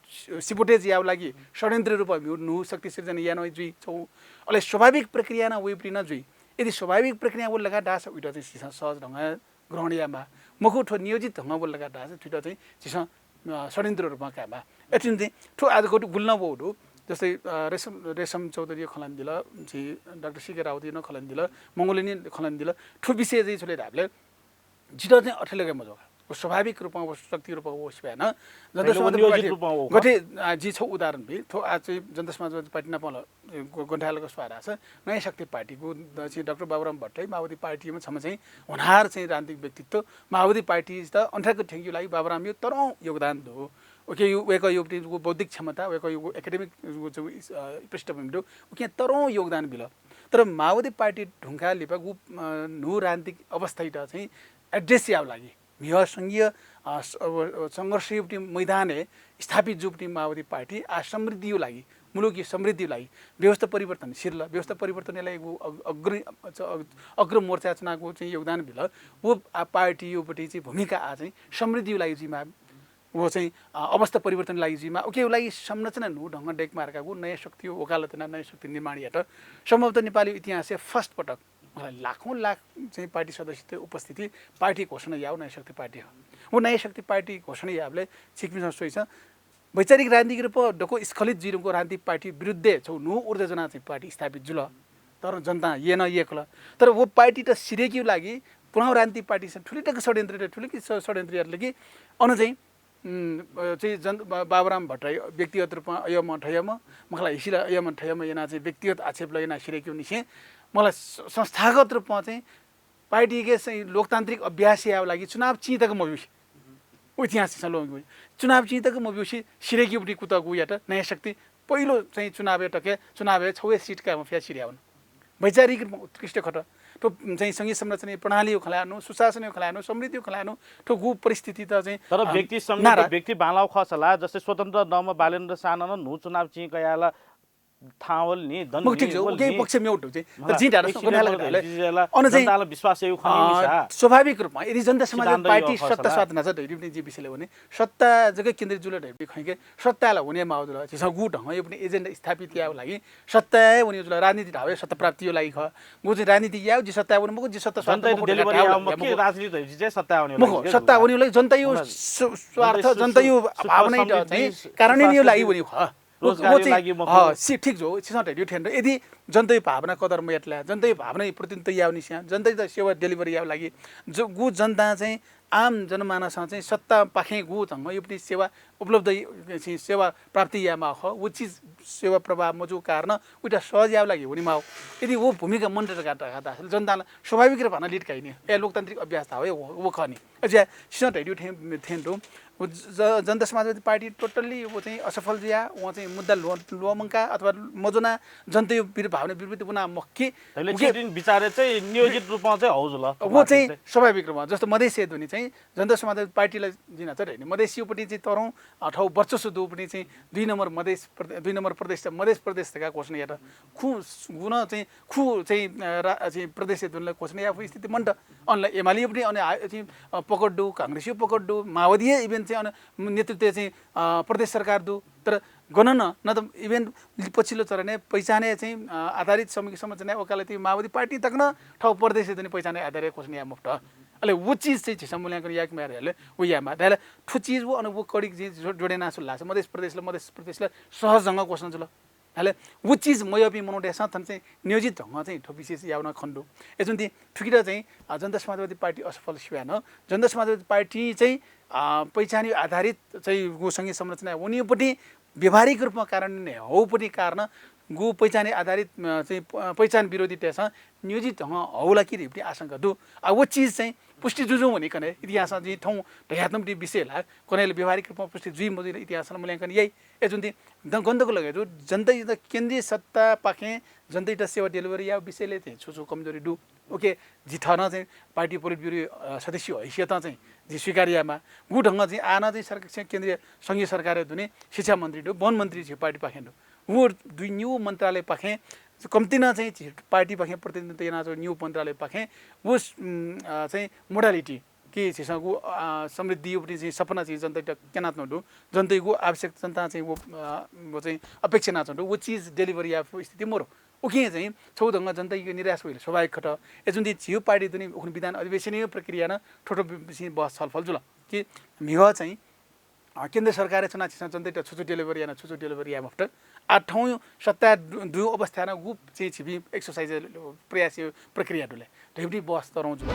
सि-, सिपोटेज याउ लागि षड्यन्त्र रूपमा मेगु न्हू शक्ति सिर्जना याना जुइ छौ। अले स्वाभाविक प्रक्रियां नं वइपिं नं जुइ। यदि स्वाभाविक प्रक्रियां वल धकाः धाःसा उइत चाहिँ झीसं सहज ढंगं ग्रहण यायेमाः। मखु, थ्व नियोजित ढंगं वल धकाः धाःसा थुइत चाहिँ झीसं, अ, षड्यन्त्र रूपमा कायेमाः। अय्‌जूगुलिं चाहिँ थ्व आज गथे गुलि नं वउ दु। जस्तै, अ, रेशम, रेशम चौधरीयो खँ ल्हानादिल, झी डाक्टर सीके राउतयो नं खँ ल्हानादिल, मंगलयो नं खँ ल्हानादिल। थ्व विषय चाहिँ छु ले धाःबलय् जितः चाहिँ अथे लगे मजू का। व स्वाभाविक रूपं, व शक्ति रूपं व सिबय् नं जनता समाजवादी पार्टी गथे, आ, जिं छौ उदाहरण बी। थ्व आ चाहिँ जनता समाजवादी पार्टी नापं ल, गु-, ग्वन्थाय् लगे स्वाः धाःसा नयाँ शक्ति पार्टीगु द-, चाहिँ डाक्टर बाबुराम भट्टराई माओवादी पार्टीमा छम्ह चाहिँ होनहार चाहिँ राजनीतिक व्यक्तित्व। माओवादी पार्टी त अन्थाक थ्यंकेयो लागि बाबुरामयो तःधंगु योगदान दु। उकिं वय्‌कःयो बौद्धिक क्षमता, वय्‌कःयो academic, अ, पृष्ठभूमि दु। उकिं तःधंगु योगदान बिल। तर माओवादी पार्टी धुंकाः लिपा गु, अ, न्हू राजनीतिक अवस्थायात चाहिँ address याउ लागि म्हिगः संघीय, अ, स-, अ, संघर्षयो मैदानय् स्थापित जूपिं माओवादी पार्टी आ समृद्धियो लागि मुलुकया समृद्धिया लागि व्यवस्था परिवर्तन सिधल, व्यवस्था परिवर्तनया लागि व अग-, अग्र-, अग-, अग्र मोर्चाय् च्वनाः चाहिँ योगदान बिल। व आ पार्टीयापट्टि चाहिँ भूमिका आ चाहिँ समृद्धिया लागि जुइमाः, व चाहिँ, अ, अवस्था परिवर्तनया लागि जुइमाः, उकिया लागि संरचना न्हू ढंगं दयेकेमाः धकाः व नयाँ शक्तिया वकालत यानाः नयाँ शक्ति निर्माण यात। सम्भवतः नेपालया इतिहासय् first पटक, मतलब, लाखौं लाख चाहिँ पार्टी सदस्यत उपस्थिति पार्टी घोषणा याःगु नयाँ शक्ति पार्टी हो। व नयाँ शक्ति पार्टी घोषणा याःबलय् छिकपिन्सं स्वइसँ, वैचारिक राजनीतिक रूपं दक्व स्खलित जुइधुंकूगु राजनीतिक पार्टी विरुद्धय् छगू न्हू ऊर्जा ज्वनाः चाहिँ पार्टी स्थापित जुल। तर जनतां यय् नं यय्‌कल। तर व पार्टीत सिधयेकेया लागि पुलांगु राजनीतिक पार्टीसं थुलि तक षड्यन्त्र, थुलि कि ष-, षड्यन्त्र यात कि अन चाहिँ, उम्, अ, चाहिँ जन-, बा-, बाबुराम भट्टराई व्यक्तिगत रूपमा अय्‌म्ह थय्‌म्ह, मखुला हिसिला अय्‌म्ह थय्‌म्ह यानाः चाहिँ व्यक्तिगत आक्षेप लयाः यानाः सिधयेकेगुनिसें, मखुला स-, संस्थागत रूपमा चाहिँ पार्टीके चाहिँ लोकतान्त्रिक अभ्यास यायेगु लागि चुनाव चिं तक मब्यूसे। व इतिहास छिकपिन्सं ल्वःमंकेगु। चुनाव चिं तक मब्यूसे सिधयेकेगुपट्टि कुतः यात नयाँ शक्ति। पहिलो चाहिँ चुनावय् तक, चुनावय् छगू हे सिट काये मफयाः सिधयावन। वैचारिक रूपमा उत्कृष्ट खः। थ्व चाहिँ संघीय संरचनाया प्रणालीया खँ ल्हायेनु, सुशासनया खँ ल्हायेनु, समृद्धिया खँ ल्हायेनु, थ्व गु परिस्थितित चाहिँ, तर अ, व्यक्ति संघ, नारा। व्यक्ति बांलाःगु खःसा ला, जस्तै स्वतन्त्र नःम्ह बालेन्द्र साहनं नं न्हू चुनाव चिं कयाः ला थाहां वल नि, दन मखु, नि, ठीक छ, वल उकिया नि। पक्ष म्यूट हो चाहिँ। तर मखुला, जिं धाःसा एकछिन गन हाल मखु, धाःसा जिं चाहिँ ला अन चाहिँ, जनतां ला विश्वास याइगु खनी अ, मिसा। स्वाभाविक रूपमा यदि जनता समाजवादी सिद्धान्त पार्टी यो खःसा सत्ता ला। स्वाद नाचा धइगु चाहिँ जिं विषय ले वने। सत्ता जक केन्द्रित जुल धइगु खनीके सत्ताय् ला वने माःगु जुल। झीसं गु ढंगं याःगुपट्टि agenda स्थापित यायेगु लागि सत्ताय् वने जुल। राजनीति धाःगु सत्ता प्राप्तिया लागि खः। गु चाहिँ राजनीति याःगु जि सत्ताय् वने मखु, जि सत्ता स्वाद जनतायात मखु धकाः delivery धाःगु याःगु मखु, मखु। राजनीति धइगु चाहिँ सत्ताय् वने मखु, लागि सत्ताय् वने लागि जनताया मखुला। स-, स्वार्थ, जनताया सु-, जनताया सु-, भावना सुख, त चाहिँ समृद्धि, कार्यान्वयनया लागि सुशासन, वने खः। उ, उ रोजगारीया चाहिँ, लागि मखु। अ, सि-, ठीक जो, छिसं धयादीगु थें दु। यदि जनताया भावना कदर मयातले, जनताया भावना प्रतिनिधित्व याःगुनिसें, जनतायात सेवा delivery यायेगु लागि ज-, गु जनतां चाहिँ आम जनमानसं चाहिँ सत्तापाखें गु ढंगं याःगुपट्टि सेवा उपलब्ध य-, चाहिँ सेवा प्राप्ति यायेमाःगु खः, व चिज सेवा प्रवाह मजूगु कारणं उइत सहज यायेगु लागि वनेमाःगु। यदि व भूमिका मन्त धकाः धाःसा जनतां ला स्वाभाविक रूपं हानं लित काइ नि। ए लोकतान्त्रिक अभ्यास धाःगु हे व, व खः नि। अझ छिसं धयादीगु थें, थें दु। व ज-, जनता समाजवादी पार्टी totally व चाहिँ असफल जुया, वं चाहिँ मुद्दा ल्व-, ल्वःमंका अथवा मज्वना, जनताया विर-, भावना विरुद्ध वना मखु कि। तैले उके छिकपिनि विचारय् चाहिँ नियोजित रूपमा चाहिँ हौ जुल। व चाहिँ स्वाभाविक रूपमा, जस्तो मधेसय् दुने चाहिँ जनता समाजवादी पार्टीलाई जिं न्हाचः धयानि, मधेसीपट्टि चाहिँ तःधं, अ, थःगु वर्चस्व दुपट्टि चाहिँ दुई नम्बर मधेस प्रदे-, दुई नम्बर प्रदेश, मधेस प्रदेश धकाः घोषणा यात। खु गुण चाहिँ खु चाहिँ, अ, रा-, चाहिँ प्रदेशय् दुने ला घोषणा याःगु स्थिति मन्त। अन ला एमालेपट्टि अन आ-, चाहिँ, अ, पकड दु, कांग्रेसया पकड दु, माओवादीया even चाहिँ अन नेतृत्वय् चाहिँ, अ, प्रदेश सरकार दु। तर गनं नं, न त even पछिल्लो चरणय् पहिचानय् चाहिँ, अ, आधारित संघीय संरचनाय् वकालती माओवादी पार्टी तक नं थःगु प्रदेशय् दुने पहिचानय् आधारय् घोषणा याये मफुत। अले व चिज चाहिँ झीसं मूल्यांकन यायेके म्वाः धाःसा व यायेमाः। धाःसा थ्व चिज व अन व कडी चाहिँ जो-, जोडे यानाः छु धाःसा मधेस प्रदेश ल मधेस प्रदेश ल सहज ढंगं घोषणा जुल। धाःसा व चिज मयःपिं मनूतय्‌सं थन चाहिँ नियोजित ढंगं चाहिँ थ्व विषय चाहिँ याःगु नं खने दु। अय्‌जूगुलिं थुकित चाहिँ, अ, जनता समाजवादी पार्टी असफल सिवाय् नं जनता समाजवादी पार्टी चाहिँ, अ, पहिचानया आधारित चाहिँ गु संघीय संरचना वनीपट्टि व्यावहारिक रूपमा कार्यान्वयन हःपट्टि कारणं गु पहिचानया आधारित, अ, चाहिँ प-, पहिचान विरोधीतय्‌सं नियोजित ढंगं हःगु ला कि धइपट्टि आशंका दु। आ, व चिज चाहिँ पुष्टि जुजुं वनी कन्हय्। इतिहासं जिं थौं धयातःगुपट्टि विषय ला कन्हय् ला व्यावहारिक रूपमा पुष्टि जुइ मजुइ ला इतिहासं नं मूल्यांकन याइ। अय्‌जूगुलिं द-, गन तक लगे जू, जनतायात केन्द्रीय सत्तापाखें जनतायात सेवा delivery याःगु विषयले चाहिँ छु छु कमजोरी दु। OK, जि थः नं चाहिँ पार्टी पोलिट ब्युरो, अ, सदस्य हैसियतं चाहिँ जि स्वीकार यायेमाः। गु ढंगं चाहिँ आः नं चाहिँ सरक-, चाहिँ केन्द्रीय संघीय सरकारय् दुने शिक्षा मन्त्री दु, वन मन्त्री झी पार्टीपाखें दु। व दुई निगू मन्त्रालयपाखें कम्ति नं चाहिँ झी पार्टीपाखें प्रतिनिधित्व यानाच्वंगु निगू मन्त्रालयपाखें व स-, उम्, अ, चाहिँ modality कि झीसं गु, अ, समृद्धियापट्टि चाहिँ सपना चाहिँ जनतायात क्यनाच्वंगु दु, जनतायागु आवश्यक जनतां चाहिँ व, अ, व चाहिँ अपेक्षा यानाच्वंगु दु, व चिज delivery याःगु स्थिति मरु। उकिं चाहिँ छगू ढंगं जनतायाके निराश वइगु स्वाभाविक खः। अय्‌जूगुलिं झीगु पार्टी दुने उखुन्हु विधान अधिवेशनया प्रक्रियां नं थ्व थ्व विषय बहस छलफल जुल कि म्हिगः चाहिँ, अ, केन्द्र सरकारय् च्वनाः झीसं जनतायात छु छु delivery याना, छु छु delivery याये मफुत। आः थौं सत्ताय् दु-, दुगु अवस्थाय् नं गु चाहिँ झीपिं exercise प्रयास प्रक्रिया दु ले। धइपट्टि बहस तःधं जुल।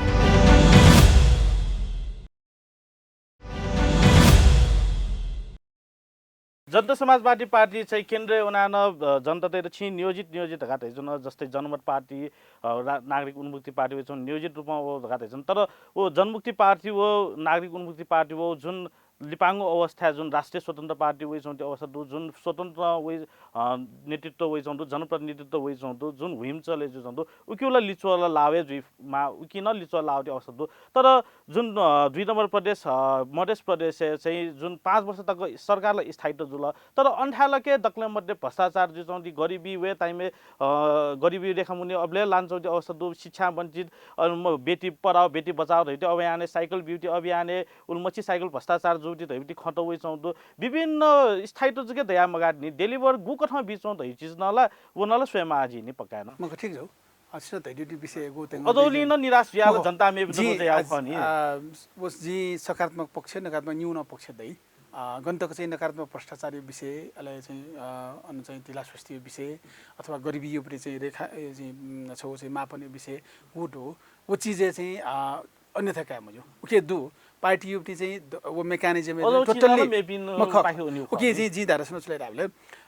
जनता समाजवादी पार्टी चाहिँ केन्द्रय् वनाः नं, अ, जनतायात छिं नियोजित, नियोजित धकाः धयाच्वन, जस्तै जनमत पार्टी, अ, रा-, नागरिक उन्मुक्ति पार्टी वय्‌कलं नियोजित रूपमा वः धकाः धयाच्वन। तर व जनमुक्ति पार्टी व नागरिक उन्मुक्ति पार्टी व जुन लिपांगु अवस्थाय् जुन राष्ट्रिय स्वतन्त्र पार्टी वइच्वंगु अवस्था दु, जुन स्वतन्त्र वइ अ, नेतृत्व वइच्वंगु दु, जनप्रतिनिधित्व वइच्वंगु दु, जुन ह्विम चले जुइच्वंगु दु, उकिउ ला लिच्वः ला लावे जुइ मा, उकिं नं लिच्वः लावती अवस्था दु। तर जुन अ, दुई नम्बर प्रदेश अ, मधेस प्रदेशय् चाहिँ जुन पाँच वर्ष तक सरकार ला स्थायित्व जुल, तर अन्थाय् लके दकलय् मध्ये भ्रष्टाचार जुइच्वंगु दु, गरिबी वे time य् अ, गरिबी रेखा मुनि अबले लानाच्वंगु अवस्था दु, शिक्षा वञ्चित अ, म, बेटी पढाओ बेटी बचाओ धइगु अभियानय्, साइकल ब्यूगु अभियानय् उलिमछि साइकल भ्रष्टाचार जूगु धइगु खँत वइच्वंगु दु। विभिन्न स्थायित्व जक दया मगाः नि deliver गुकथं बीच्वं धइगु चिज नं ला व नं ला स्वये माः जिं नि पक्का नं। मखु, ठीक जू। अ, छिं धयादीगु विषय गु तें अदौली नं निराश जुयाः ला मखु, जनता मेपिन्त जिं नं जयाः आज, खः नि। अ, व जिं सकारात्मक पक्ष, नकारात्मक न्यून पक्ष दइ। अ, गन तक चाहिँ नकारात्मक भ्रष्टाचारया विषय, अले चाहिँ, अ, अन चाहिँ ढिलासुस्तीया विषय अथवा गरिबीया उपरि चाहिँ रेखा, ए, चाहिँ, उम्, छगू चाहिँ मापनया विषय, व दु। व चिजय् चाहिँ, अ, अन्यथा काये मज्यू। उके दु, पार्टीया उपरि चाहिँ द-, व mechanism अझ चाहिँ totally मेपिन मखु। पाखे उन्यु उके खः। चाहिँ जिं धाःसा नं छु ले धाःबलय्,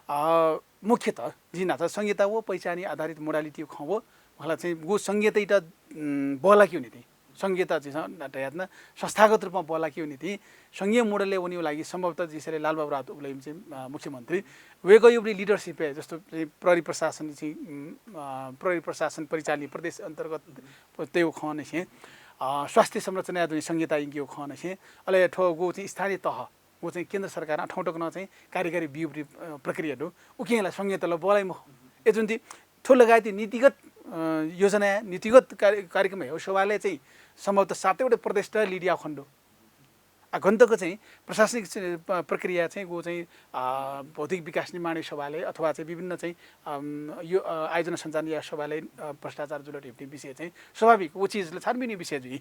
अ, मुख्यतः जिं धाःसा संघीयता व पहिचानय् आधारित modality खँ व, मला चाहिँ गु संघीयतायात, उम्, बहलाकिउ निति। संघीयता झीसं धयातना संस्थागत रूपमा बहलाकिउ निति संघीय model य् वनेउ लागि सम्भवतः झीसले लालबाबु राउत उबलय् चाहिँ, अ, मुख्यमन्त्री वय्कःया उपरि leadership य् जस्तो चाहिँ प्रहरी प्रशासन चाहिँ, उम्, अ, प्रहरी प्रशासन परिचालन प्रदेश अन्तर्गत तेउ खँ निसें, अ, स्वास्थ्य संरचना दुने संघीयता यंकेउ खँ निसें, अले थ्व गु चाहिँ स्थानीय तह, गु चाहिँ केन्द्र सरकारं थौं तक नं चाहिँ कार्यकारी बिउ उपरि, अ, प्रक्रिया दु। उकिं ला संघीयता ला बहलाइ मखु। ए जुन ति थ्व लगायत नीतिगत, अ, योजना, नीतिगत कार्य-, कार्यक्रम हे हो सभाले चाहिँ सम्भवतः सातैवटा प्रदेश त lead याउ खने दु। आ, गन तक चाहिँ प्रशासनिक चाहिँ, प-, प्रक्रिया चाहिँ गु चाहिँ, अ, भौतिक विकास निर्माण सभाले अथवा चाहिँ विभिन्न चाहिँ, अम, यो, अ, आयोजना सञ्चालन या सभाले, अ, भ्रष्टाचार जुल धइगु विषय चाहिँ स्वाभाविक व चिजले छानबिन विषय जुइ।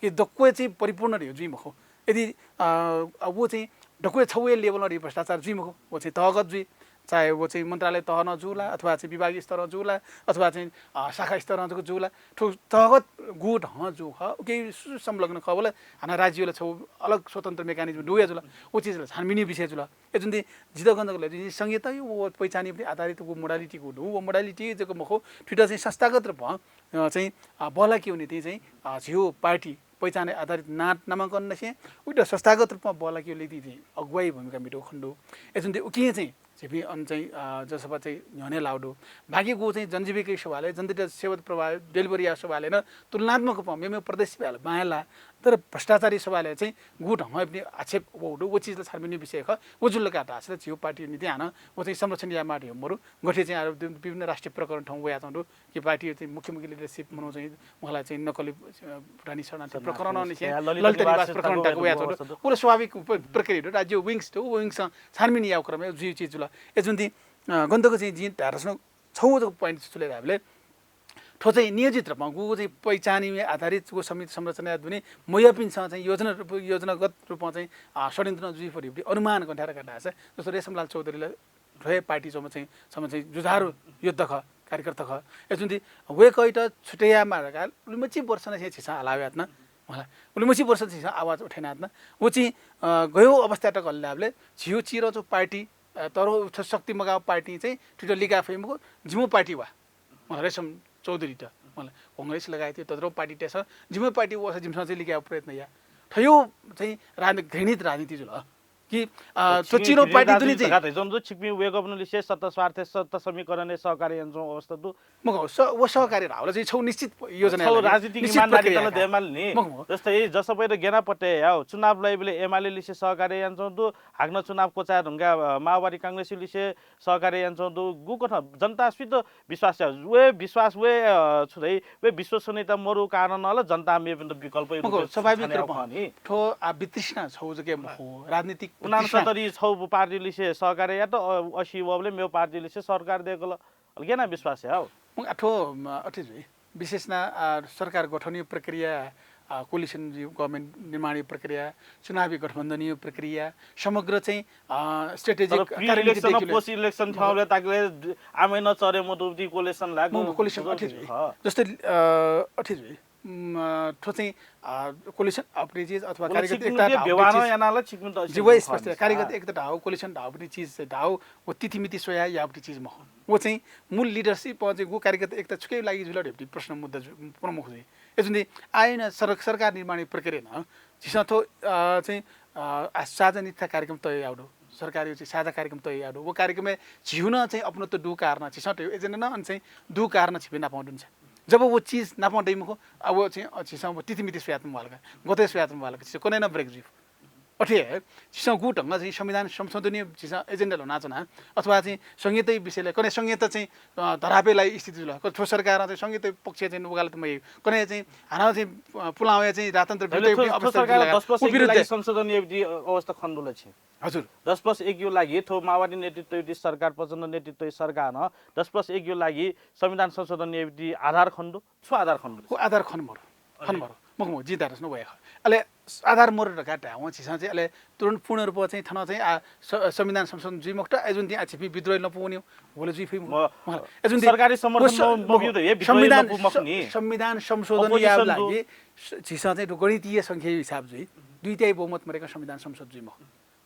कि दक्व चाहिँ परिपूर्ण धइगु जुइ मखु। यदि, अ, अ, व चाहिँ दक्व छगू level नं भ्रष्टाचार जुइ मखु। व चाहिँ तहगत जुइ। चाहे व चाहिँ मन्त्रालय तह नं जुला, अथवा चाहिँ विभागीय स्तर नं जुला, अथवा चाहिँ, अ, शाखा स्तर नं जुला। थ्व तहगत गु ढं जु खः, उके सु-, संलग्न खः, वला हानं राज्यला छगू अलग स्वतन्त्र mechanism दुया जुला। व चिजले छानबिन विषय जुला। ए जुन ति जितः गन तक ले, जुन संघीयता व पहिचानय् उपरि आधारित व modality गु दु, व modality जक मखु, थुइत चाहिँ संस्थागत रूपमा, अ, चाहिँ, अ, बहलाकिउ निति चाहिँ, अ, झीउ पार्टी पहिचानय् आधारित नां नामांकन निसें, उइत संस्थागत रूपमा बहलाकिउ निति चाहिँ अगुवाई भूमिका मितु खने दु। ए जुन ति उकिं चाहिँ झीपिं अन चाहिँ, अ, जसपा चाहिँ न्ह्यःने लाउ दु। बाकी गु चाहिँ जनजीविका सभाले, जनतायात सेवा प्रवाह delivery या सभाले नं तुलनात्मक रूपमा मेमेउ प्रदेश सभाले बांय् ला, तर भ्रष्टाचारी सभाले चाहिँ गु ढंगं पनि आक्षेप वउ दु, व चिजले छानबिन विषय खः। व जुल का धाःसा झीउ पार्टी निति हानं व चाहिँ संरक्षण या माटे मरु। गथे चाहिँ आरो विभिन्न राष्ट्रिय प्रकरण थौं वयाच्वं दु कि पार्टी चाहिँ मुख्य मुख्य leadership मनू चाहिँ उहाँलाई चाहिँ नक्कली, अ, भुटानी शरणार्थी शरणार्थी प्रकरण निसें, ललित ललित निवास निवास प्रकरण तक तक वयाच्वं दु। वयाच्वं दु। व स्वाभाविक उप-, प्रक्रिया दु। राज्य wings दु, wings छानबिन याउ क्रमय् जुइ चिज जुल। ए जुन ति, अ, गन तक चाहिँ जिं धाःसा नं छगू जक point छु ले धाःबलय् थ्व चाहिँ नियोजित रूपमा गु चाहिँ पहिचानय् आधारित गु समिति संरचना दुने मयापिन्सं चाहिँ योजना रूप, योजनागत रूपमा चाहिँ, अ, षड्यन्त्र जुइ फु धइउ अनुमान गन थाय् का धाःसा जस्तो रेशमलाल चौधरीला थ्व पार्टी छम्ह चाहिँ, छम्ह चाहिँ जुझारु योद्धा खः, कार्यकर्ता खः। ए जुन ति वय्कःयात छुट्याया मार्ग उलिमछि वर्ष निसें झीसं हाला वयातना। उलिमछि वर्ष झीसं आवाज उठे यानातना। व चाहिँ, अ, गय् अवस्था तक हल धाःबलय् झीउ चिरंच्वं पार्टी, अ, तर थ्व शक्ति मगाउ पार्टी चाहिँ थुइत लिका फइ मखु, जिमिउ पार्टी वा। मला रेशम चौधरीत, मला कांग्रेस लगायत तद्रो पार्टी तेसं जिमिउ पार्टी वःसा जिमिसं चाहिँ लिकाउ प्रयत्न या। थ्व चाहिँ राजनी-, घृणित राजनीति जुल। कि, अ, थ्व चिरंच्वं पार्टी दुने चाहिँ छिकपिं वय्कःपिनिलिसे सत्ता स्वार्थ, सत्ता समीकरणय् सहकार्य यानाच्वं अवस्था दु। मखु, स-, व सहकार्य धाःबलय् चाहिँ छगू निश्चित योजना छगू लागि, राजनीतिक निश्चित इमानदारी प्रक्रिया तल या। दयेमाल नि। मखु, मखु। जस्तै जसपा त गेना पट्टय् याउ, चुनाव लइबलय् एमालेलिसे सहकार्य यानाच्वं दु, हाकनं चुनाव क्वचाये धुंकाः, अ, माओवादी कांग्रेसलिसे सहकार्य यानाच्वं दु, गुकथं जनता सुइत विश्वास या, व विश्वास, व, अ, छु धाइ, व विश्वसनीयता मरु कारण नं ला जनता मेपिन्त विकल्प मखु, स्वाभाविक रूपमा। थ्व आ वितृष्णा छगू जक मखु, राजनीतिक वितृष्णा। उनान्सत्तरी छगू पार्टीलिसे सहकार्य यात, अ, असी वःबलय् मेउ पार्टीलिसे सहकार्य दयेकल। अले गेना विश्वास याउ। मखु, आ, थ्व, अ, अथे जुइ। विशेष नं, अ, सरकार गठनया प्रक्रिया, अ, coalition government निर्माणया प्रक्रिया, चुनावी गठबन्धनया प्रक्रिया, समग्र चाहिँ, अ, strategic तर pre-election, post-election थ्यंबलय् ताकले आमय् नं चरे मदुति coalition ला मखु, coalition अथे जुइ। जस्तै, अ, अथे जुइ। उम्, अ, थ्व चाहिँ, अ, coalition अःपुति चिज अथवा कार्यगत एकता धाःपुति चिज। व्यवहार यानाला छिकपिन्त जिवै स्पष्ट, कार्यगत एकता धाउ, coalition धाःपुति चिज चाहिँ धाउ, व तिथिमिति स्वया याःपुति चिज मखु। व चाहिँ मूल leadership चाहिँ गु कार्यगत एकता छुके लागि जुल धइपुति प्रश्न मुद्दा जु-, प्रमुख जुइ। ए जुन ति आइन सर-, सरकार निर्माण प्रक्रिया नं झीसं थ्व, अ, चाहिँ अ, आ, साझा निष्ठा कार्यक्रम तय याउ दु, सरकारया चाहिँ साझा कार्यक्रम तय याउ दु। व कार्यक्रमय् झीगु नं चाहिँ अपनत्व दु कारण, झीसं तयु एजेन्डा नं अन चाहिँ दु कारण झीपिं नापं दुनि। जब व चिज नापं दइ मखु, आ, व चाहिँ, अ, झीसं व तिथिमिति स्वयातुं म्वालका, गते स्वयातुं म्वालका, झीसं कन्हय् नं ब्रेक जुइ। अथे हे झीसं गु ढंग चाहिँ संविधान संशोधनया झीसं एजेन्डा ल्ह्वनाच्वना, अथवा चाहिँ संघीयता विषयले कन्हय् संघीयता चाहिँ, अ, धरापय् लाइ स्थिति जुल। क-, थ्व सरकारं चाहिँ संघीयता पक्ष चाहिँ वकालत मयाइ। कन्हय् चाहिँ हानं चाहिँ, अ, पुलांया चाहिँ राजतन्त्र विरुद्ध थ्व, थ्व अवस्था सरकारं जुल। दस वर्ष उ एकयु विरुद्ध लागि संशोधन याइपिं अवस्था खनेदु ला छिं? हजुर। दस वर्ष एकयु लागि थ्व माओवादी नेतृत्वयुति सरकार, प्रचण्ड नेतृत्वयुति सरकारं दस वर्ष एकयु लागि संविधान संशोधन याइपिं आधार खनेदु, छु आधार खनेदु? उ आधार खने मरु। खने मरु। मखु, मखु, जिं धाःथें वया खः। अले आधार मरु धकाः धायेवं झीसं चाहिँ अले तुरुन्त पूर्ण रूपं चाहिँ थन चाहिँ आ, स-, संविधान संशोधन जुइ मखुत, अय्‌जूगुलिं आ झीपिं विद्रोही लँपु वनेगु, व ला जुइ फइ मखु। म-, मखु, अय्‌जूगुलिं सरकारी समर्थन म-, मखु, मखु। मखु, हे विद्रोही संविधान लँपु मखु नि। संविधान संशोधन opposition यायेगु दु। लागि स-, झीसं चाहिँ गणितीय संख्याया हिसाब जुइ। दुई तिहाइ बहुमत मदय्‌कं संविधान संशोधन जुइ मखु।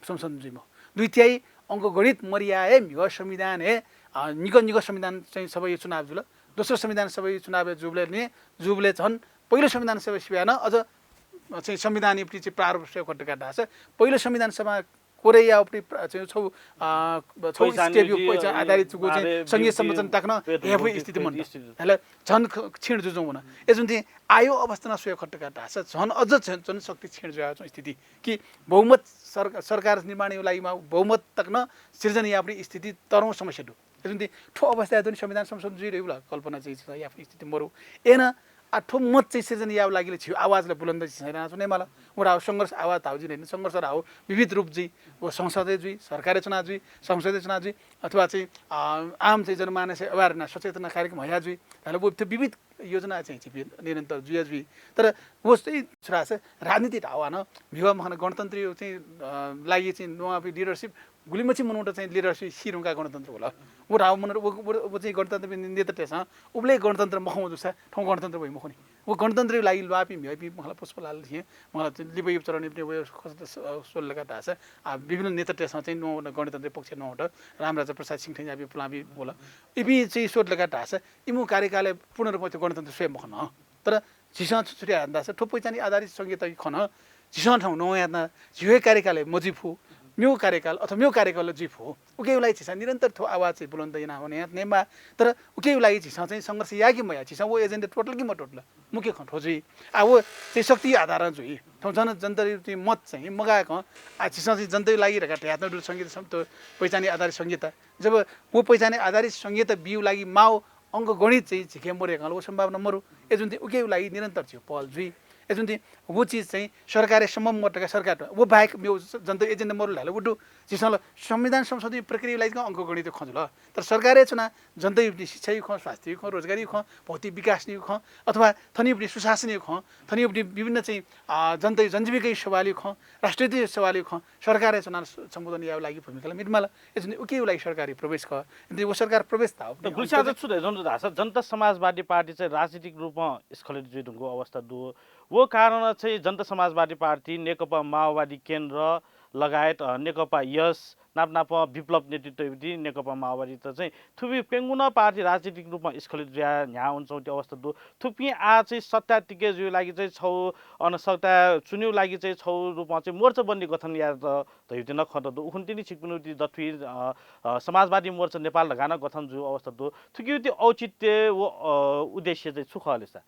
संशोधन जुइम्ह। दुई तिहाइ अंकगणित मरिया हे म्हिगः संविधान हे, अ, निगः निगः संविधान चाहिँ सभाया चुनाव जुल। दोस्रो संविधान सभाया चुनाव हे जूबलय् नि, जूबलय् झन पहिलो संविधान सभा सिवाय् नं अझ, अ, चाहिँ संविधानयापट्टि चाहिँ प्रारूप स्वये खत धकाः धाःसा पहिलो संविधान सभा कोरे याःपट्टि प्र-, चाहिँ छौ, अ, छौ पहिचान step यु, पहिचान आधारित जुगु चाहिँ संघीय संरचना तक नं हेफु स्थिति मन्त। स्थिति। हेले झन ख-, क्षीण जुजुं वन। अय्‌जूगुलिं आयो अवस्था नं स्वये खत धकाः धाःसा झन अझ झन, झन शक्ति क्षीण जुयाच्वं स्थिति। कि बहुमत सरका-, सरकार निर्माणया लागि मा बहुमत तक नं सिर्जना याःपट्टि स्थिति तरौं समस्या दु। अय्‌जूगुलिं थ्व अवस्थाय् दुने संविधान संशोधन जुइ धइगु ला कल्पना चाहिँ छ, याःपट्टि स्थिति मरु। अय्‌नं आ थ्व मत चाहिँ सिर्जना यायेगु लागि ला झीगु आवाज ला बुलन्द झीसं यानाच्वने माल। व धाउ संघर्ष आवाज धाउ जुइ धइगु, संघर्ष धाउ विविध रूप जुइ। व संसदय् जुइ, सरकारय् च्वना जुइ, संसदय् च्वना जुइ, अथवा चाहिँ, अ, आम चाहिँ जनमानसय् अवेर याना सचेतना कार्यक्रम हया जुइ। धाल व थ्व विविध योजना चाहिँ झीपिं निरन्तर जुया जुइ। तर व चाहिँ छु धाःसा राजनीति धाउ हानं म्हिगः मखना गणतन्त्र चाहिँ, अ, लागि चाहिँ नुहापि leadership गुलिमछि मनूत चाहिँ leadership सी धुंकाः गणतन्त्र वल। व धाउ मनूत व, व, व चाहिँ गणतन्त्र नेतृत्वय्‌सं उबलय् गणतन्त्र मखंम्ह जूसा थौं गणतन्त्र वइ मखु नि। व गणतन्त्रया लागि ल्वाःपिं म्हिगःपिं मखला पुष्पलाल थिएँ, मखला चाहिँ लिपय् चरणयापिं वया खस-, स-, स्वल धकाः धाःसा, आ, विभिन्न नेतृत्वय्‌सं चाहिँ नुहां गणतन्त्रया पक्ष नुहां वल। रामराजा प्रसाद सिंह थेंज्याःपिं पुलांपिं वल। इपिं चाहिँ स्वल धकाः धाःसा इमिगु कार्यकालय् पूर्ण रूपमा चाहिँ गणतन्त्र स्वये मखन। तर झीसं छु, छु याना धाःसा थ्व पहिचान आधारित संघीयता खन, झीसं थौं नुहां याना, झीगु हे कार्यकालय् मजुइ फु, मेगु कार्यकाल अथवा मेगु कार्यकाल जुइ फु। उकिया लागि झीसं निरन्तर थ्व आवाज चाहिँ बुलन्द याना वने यात नेमा। तर उकिया लागि झीसं चाहिँ संघर्ष याये कि मयाये, झीसं व agenda त्वःतल कि मत्वःतल, मुख्य खँ थ्व जुइ। आ, व चाहिँ शक्ति आधारं जुइ। थौं जन, जनताया चाहिँ मत चाहिँ मगाय्‌कं, आ, झीसं चाहिँ जनताया लागि धकाः धयातःगु संघीयता सम-, थ्व पहिचान आधारित संघीयता। जब व पहिचान आधारित संघीयता बिउ लागि माउ अंकगणित चाहिँ झीके मरु धकाः व सम्भावना मरु। अय्‌जूगुलिं उकिया लागि निरन्तर झीगु पहल जुइ। अय्‌जूगुलिं व चिज चाहिँ सरकारय् सम्भव मत धकाः सरकार, व बाहेक मेगु जनताया agenda मरु धाल व दु। झीसं ला संविधान संशोधन प्रक्रियाया लागि अंकगणितया खँ जुल। तर सरकारय् च्वना जनताया शिक्षाया खँ, स्वास्थ्यया खँ, रोजगारीया खँ, भौतिक विकासया खँ, अथवा थनयापट्टि सुशासनया खँ, थनयापट्टि विभिन्न चाहिँ, अ, जनताया जनजीविकाया सवालया खँ, राष्ट्रियताया सवालया खँ सरकारय् च्वना स-, सम्बोधन यायेगु लागि भूमिका ला मितमाल। अय्‌जूगुलिं उकिया लागि सरकारया प्रवेश खः। अय्‌जूगुलिं व सरकार प्रवेश धाउ त गुलिस्यां चाहिँ छु धयाच्वंगु धाःसा जनता समाजवादी पार्टी चाहिँ राजनीतिक रूपं स्खलित जुइ धुंकूगु अवस्था दु। व कारणं चाहिँ जनता समाजवादी पार्टी, नेकपा माओवादी केन्द्र लगायत, अ, नेकपा यस, नाप नाप विप्लव नेतृत्वयापिं नेकपा माओवादीत चाहिँ थुपिं प्यंगू नं पार्टी राजनीतिक रूपं स्खलित जुयाः न्ह्याः वनाच्वंगु अवस्था दु। थुपिं आः चाहिँ सत्ता तिके जुइगु लागि चाहिँ छौ, अन सत्ता चुनेगु लागि चाहिँ छौ रूपं चाहिँ मोर्चाबन्दी गठन यायेत धयापिं नं खँ दु। उखुन्हु तिनि छिकपिनिगु दथुइ, अ, अ, समाजवादी मोर्चा नेपाल धकाः नं गठन जुइगु अवस्था दु। थुकियागु औचित्य व, अ, उद्देश्य चाहिँ छु खः ले सा?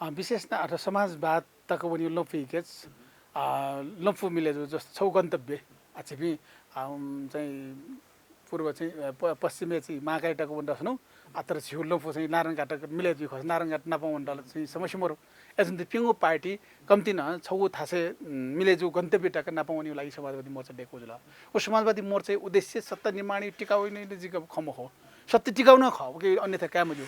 अ, विशेष नं अथवा समाजवाद तक वनीगु लँपुइ केच, अ, लँपु मिले जु जस्तो छौ गन्तव्य। आ, झीपिं, अ, उम, चाहिँ पूर्व चाहिँ, अ, प-, पश्चिमय् चाहिँ महाकाली तक वने दसनु, आ, तर झीगु लँपु चाहिँ नारायणघाट तक मिले जुइ खः, नारायणघाट नाप वने दल चाहिँ समस्या मरु। अय्‌जूगुलिं प्यंगू पार्टी कम्ति नं छौ थासय्, उम, मिले जु गन्तव्य तक नाप वनीगु लागि समाजवादी मोर्चा दयेकू जुल। व समाजवादी मोर्चाया उद्देश्य सत्ता निर्माण टिकाउ जिक खँ मखु। सत्ता टिकाउ नं खः, उके अन्यथा काये मज्यू।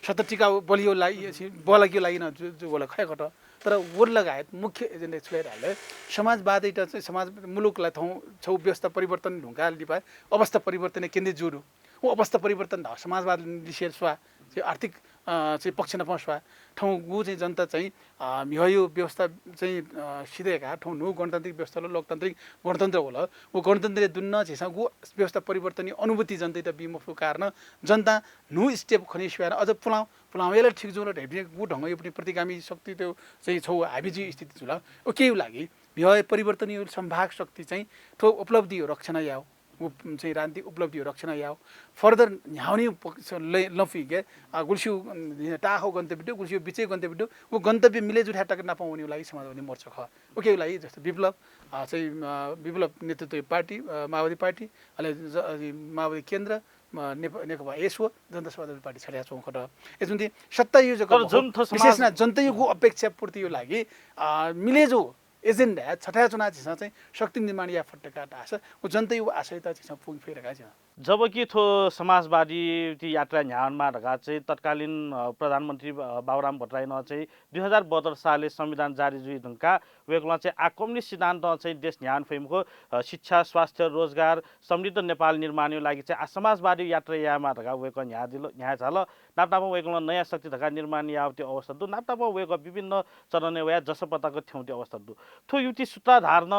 सत्ता टिकाउ बलियो लागि, बलकियो लागि नं जु, जु, वल खय्‌कत। तर व लगायत मुख्य agenda छु ले धाल, समाजवादयात चाहिँ समाज मुलुकला थौं छौ व्यवस्था परिवर्तन धुंकाः लिपा अवस्था परिवर्तन केन्द्रित जुरु। व अवस्था परिवर्तन धाउ समाजवाद लिसे स्वाः, चाहिँ आर्थिक, अ, चाहिँ पक्ष नाप स्वाः। थौं गु चाहिँ जनता चाहिँ, अ, म्हिगःयु व्यवस्था चाहिँ, अ, सिधय्‌काः थौं न्हू गणतान्त्रिक व्यवस्था ल, लोकतान्त्रिक गणतन्त्र वल। व गणतन्त्रय् दुने नं झीसं गु व्यवस्था परिवर्तनया अनुभूति जनतायात बी मफु कारण जनता न्हू step खनी सिवाय् नं अझ पुलां, पुलां वयेला ठीक जुल धइपिं गु ढंगयापिं प्रतिगामी शक्तित चाहिँ छौ हाबी जुइ स्थिति जुल। उकियु लागि म्हिगः परिवर्तन यो संवाहक शक्ति चाहिँ थ्व उपलब्धि यो रक्षण याव। उ चाहिँ राजनीतिक उपलब्धि यो रक्षण याव। Further न्ह्यावनी लफी के गुलसिउ टाखो गन्तव्य दु, गुलसिउ बिचय् गन्तव्य दु। उ गन्तव्य मिले जुठा तक नापं वनी लागि समाजवादी मोर्चा खः। उके लागि जस्तो विप्लव चाहिँ विप्लव नेतृत्व पार्टी माओवादी पार्टी, अले माओवादी केन्द्र, नेकपा एसओ, जनता समाजवादी पार्टी छठ्या च्वं खत। एजुन्दी सत्ता यो जक विशेष न जनता यो गु अपेक्षा पूर्ति यो लागि मिले जो एजेन्डा छठ्या च्वना झिसा चाहिँ शक्ति निर्माण या फट्टका धास उ जनता यो आशय त झिसा पुग फेर का झिसा। जबकि थ्व समाजवादी यात्रा न्ह्यावनमा धका चाहिँ तत्कालीन प्रधानमन्त्री बाबुराम भट्टराई न चाहिँ दुई हजार बहत्तर सालय् संविधान जारी जुइ धुंका वय्कलं चाहिँ आ कम्युनिस्ट सिद्धान्तं चाहिँ देश न्ह्यावन फइमुखु, शिक्षा, स्वास्थ्य, रोजगार, समृद्ध नेपाल निर्माणयो लागि चाहिँ आ समाजवादी यात्रा यायेमा धका वय्कः न्ह्यादिल, न्ह्याये झाल। नापनापं वय्कलं नयाँ शक्ति धका निर्माण यावती अवस्था दु। नापनापं वय्कः विभिन्न चरणय् वया जसपा तक थ्यंती अवस्था दु। थ्व युति सूत्राधार न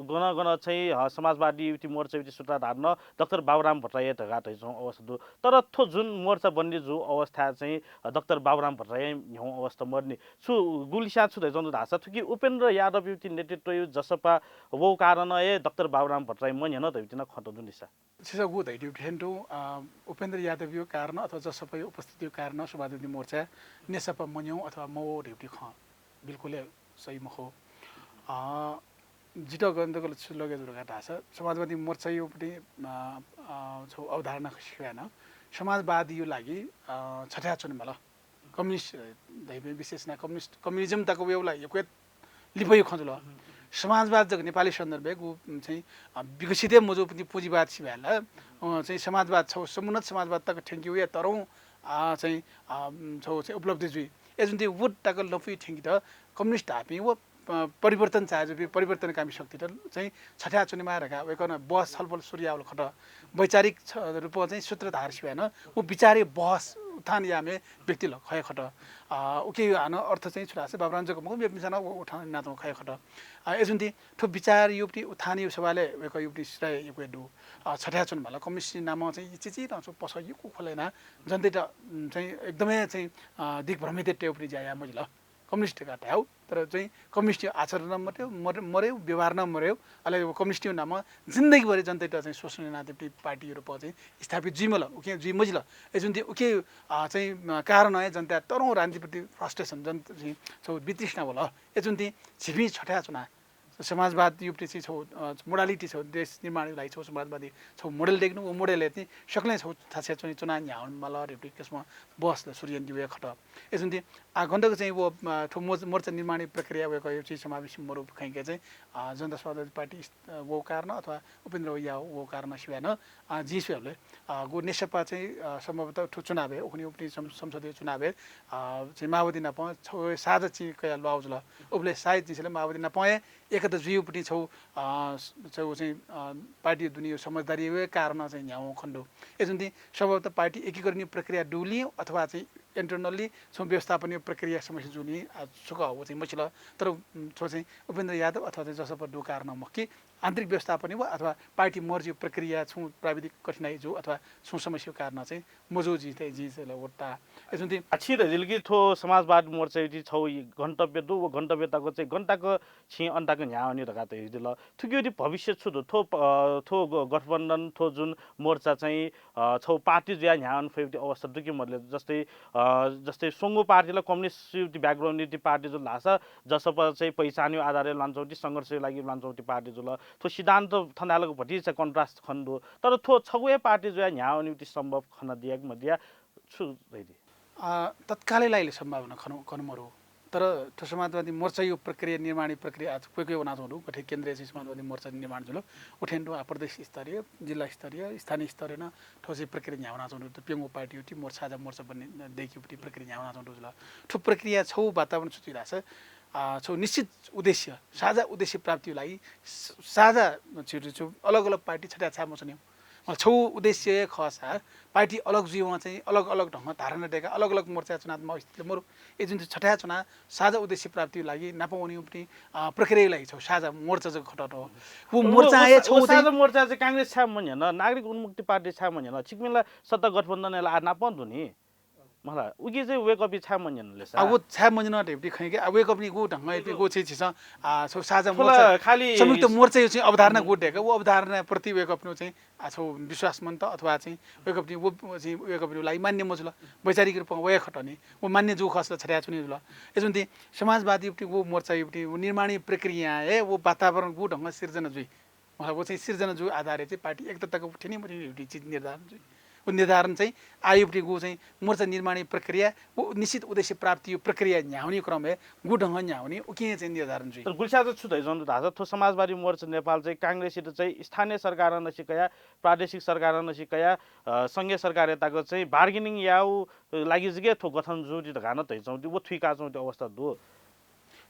गन गन चाहिँ समाजवादी युति मोर्चा युति सूत्राधार न डाक्टर बाबुराम भट्टराई धका धइचुं अवस्था दु। तर थ्व जुन मोर्चा बन्दी जु अवस्था चाहिँ डाक्टर बाबुराम भट्टराई न्ह्यौ अवस्था मर्नी। छु गुलिस्यां छु धइचुं धासा थुकी उपेन्द्र यादव युति नेतृत्व यु जसपा वो कारण ए डाक्टर बाबुराम भट्टराई मन्ह्यन धयुति न खत जुन दिसा। छिसा गु धइदिउ ठेन्टु उपेन्द्र यादव यो कारण अथवा जसपा यो उपस्थिति यो कारण समाजवादी मोर्चा नेसपा मन्ह्यौ अथवा मवो धयुति खँ बिल्कुल सही मखो। जित गन्त गलत छु लगे जुरगा धासा समाजवादी मोर्चा यो पति छौ अवधारणा खसिया न समाजवादी यो लागि छठ्या चुन मला। कम्युनिस्ट धैपे विशेष ना कम्युनिस्ट कम्युनिज्म तक वेवला यक्वे लिपयो खजुल। समाजवाद जक नेपाली सन्दर्भे गु चाहिँ विकसित मजो पति पुँजीवाद सिभाला चाहिँ समाजवाद छौ समुन्नत समाजवाद तक ठ्याङ्की वया तरौं चाहिँ छौ चाहिँ उपलब्धि जुइ। एजुन्ती वुड तक लफुइ ठ्याङ्की त कम्युनिस्ट धापी व परिवर्तन चाहे जुपी परिवर्तनकामी शक्ति त चाहिँ छठ्या चुनिमा रका वयकन बहस छलफल सुरु यावल खत। वैचारिक रूप चाहिँ सूत्रधार सिवायन व विचारी बहस उत्थान यामे व्यक्ति ल खय खत। उके हान अर्थ चाहिँ छुरासे बाबरान जक मगु मिसाना व उठान नातो खय खत। एजुन्ती थु विचार युपटी उत्थान यु सवाले वयक युपटी सिराय युके दु। छठ्या चुन मला कम्युनिस्ट नाम चाहिँ चिची त पस युकु खोलेना जनते त चाहिँ एकदमै चाहिँ दिग्भ्रमित टेउपटी जाया मजिल। कम्युनिस्ट का धाउ तर चाहिँ कम्युनिस्ट आचरण मरेउ मरेउ व्यवहार न मरेउ। अले कम्युनिस्ट नाम जिन्दगीभरि जनता चाहिँ शोषण नाते पार्टी रूप चाहिँ स्थापित जुइमल उके जुइ मजिल। एजुन्ती उके चाहिँ कारण है जनता तरौं राजनीतिप्रति फ्रस्ट्रेसन जन छौ वितृष्णा वल। एजुन्ती झिपी छठ्या चुना समाजवाद युपटी चाहिँ छौ मोडालिटी छौ देश निर्माण लागि छौ समाजवादी छौ मोडेल देख्नु व मोडेल चाहिँ सकलें छौ थाछ्या चुनी चुना न्याउन मल रेपटी किसिम बहस सूर्यन दिवे खट। एजुन्ती आ गण्डक चाहिँ वो ठो मोर्चा निर्माण प्रक्रिया वयक यो चाहिँ समावेश मरु खैके चाहिँ जनता स्वास्थ्य पार्टी वो कारण अथवा उपेन्द्र या वो कारण सिवान जिसुले गो नेसपा चाहिँ सम्भवतः ठो चुनाव है उखनी उपनी संसदीय चुनाव है चाहिँ माओवादी नाप छौ साझा चाहिँ कया लुवाउजुल। उपले सायद जिसले माओवादी नाप एकता जुइपट्टि छौ छौ चाहिँ पार्टी दुनियो समझदारी वे कारण चाहिँ न्याउ खण्डु। एजुन्ती सम्भवतः पार्टी एकीकरण प्रक्रिया डुली अथवा चाहिँ इन्टरनली छौ व्यवस्थापन प्रक्रिया समस्या जुनी सुख हो चाहिँ मछिल। तर छौ चाहिँ उपेन्द्र यादव अथवा चाहिँ जसपा दु कारण मखि आन्तरिक व्यवस्थापन व अथवा पार्टी मर्जी प्रक्रिया छौ प्राविधिक कठिनाई जो अथवा छौ समस्या कारण चाहिँ मजो जी तय जी ओता। एजुन्ती अच्छी रजिल कि थो समाजवाद मोर्चा युति छौ गन्तव्य दु व गन्तव्य तक चाहिँ गन्ताक छिं अन्ताक न्यावनी धका तय दिल। थुकियोति भविष्य छु दु थो थो गठबन्धन थो जुन मोर्चा चाहिँ छौ पार्टी जुया न्यावन फयुति अवस्था दुकी मदले जस्तै जस्तै सोंगो पार्टीला कम्युनिस्ट युति ब्याकग्राउन्ड युति पार्टी जुल धासा जसपा चाहिँ पहिचान आधारले लान्छौँ ति संघर्ष लागि लान्छौँ ति पार्टी जुल। थो सिद्धान्त थनालक भति चाहिँ कन्ट्रास्ट खन दु। तर थो छगुए पार्टी जुया न्यावन युति सम्भव खन दिया कि मदिया छु धैदि। तत्कालै लाइले सम्भावना खन कन मरु। तर थो समाजवादी मोर्चा यो प्रक्रिया निर्माण प्रक्रिया आज कोही कोही वना छौँ गठे केन्द्रीय चाहिँ समाजवादी मोर्चा निर्माण जुल। उठेन आ प्रदेश स्तरीय जिल्ला स्तरीय स्थानीय स्तरीय न थो चाहिँ प्रक्रिया न्यावना छौँ त प्यंगो पार्टी युति मोर्चा साझा मोर्चा बन्ने देखि प्रक्रिया न्यावना छौँ जुल। थो प्रक्रिया छौ वातावरण छुति रास छौ निश्चित उद्देश्य साझा उद्देश्य प्राप्ति लागि साझा छिटो छु अलग अलग पार्टी छटा छा मछन्यौ। छौ उद्देश्य खसा पार्टी अलग जुइवं चाहिँ अलग अलग ढंग धारणा देका अलग अलग मोर्चा चुनाव स्थिति मरु। ए जुन छटा चुना साझा उद्देश्य प्राप्ति लागि नापवनी उपनी प्रक्रिया लागि छौ साझा मोर्चा जग खटट हो। वो मोर्चा ए छौ साझा मोर्चा चाहिँ कांग्रेस छा मन्यन नागरिक उन्मुक्ति पार्टी छा मन्यन छिकमिला सत्ता गठबन्धन आ नापं दुनी। मला, उकी चाहिँ वेकपी छाय् मन्यन ले सा? आ, व छाय् मन्यन धइबुटी खँय् कि, आ, वेकपनिगु ढंगं इपिं गु चाहिँ झीसं, आ, छौ साझा थ्व ला मोर्चा, खालि संयुक्त मोर्चा यु चाहिँ अवधारणा गु दय्‌का, व अवधारणा प्रति वेकपनिगु चाहिँ, आ, छौ विश्वास मन्त अथवा चाहिँ वेकपनि व, व चाहिँ वेकपनिगु लागि मान्य मजुल। वैचारिक रूपमा वया खटनि, व मान्य जु खस ला छथ्याचुनि जुल। एजुन्ति समाजवादी युपति व मोर्चा युपति व निर्माणी प्रक्रिया हे व वातावरण गु ढंगं सिर्जना जुइ। मतलब, व चाहिँ सिर्जना जु आधारय् चाहिँ पार्टी एकता तक थ्यनी मथ्यनी धइबुटी चिज निर्धारण जुइ। व निर्धारण चाहिँ आयुपति गु चाहिँ मोर्चा निर्माणी प्रक्रिया, व निश्चित उद्देश्य प्राप्ति प्रक्रिया न्ह्याहुनी क्रम हे गु ढंगं न्ह्याहुनी उकिं चाहिँ निर्धारण जुइ। तर गुलिस्यात छु धइजं धाःसा थ्व समाजवादी मोर्चा नेपाल चाहिँ कांग्रेसयात चाहिँ स्थानीय सरकारं नसिकया, प्रादेशिक सरकारं नसिकया, अ, संघीय सरकारया तक चाहिँ bargaining याउ लागि जिके थ्व गठन जुति धकाः न धइजं व थुइकाजं अवस्था दु।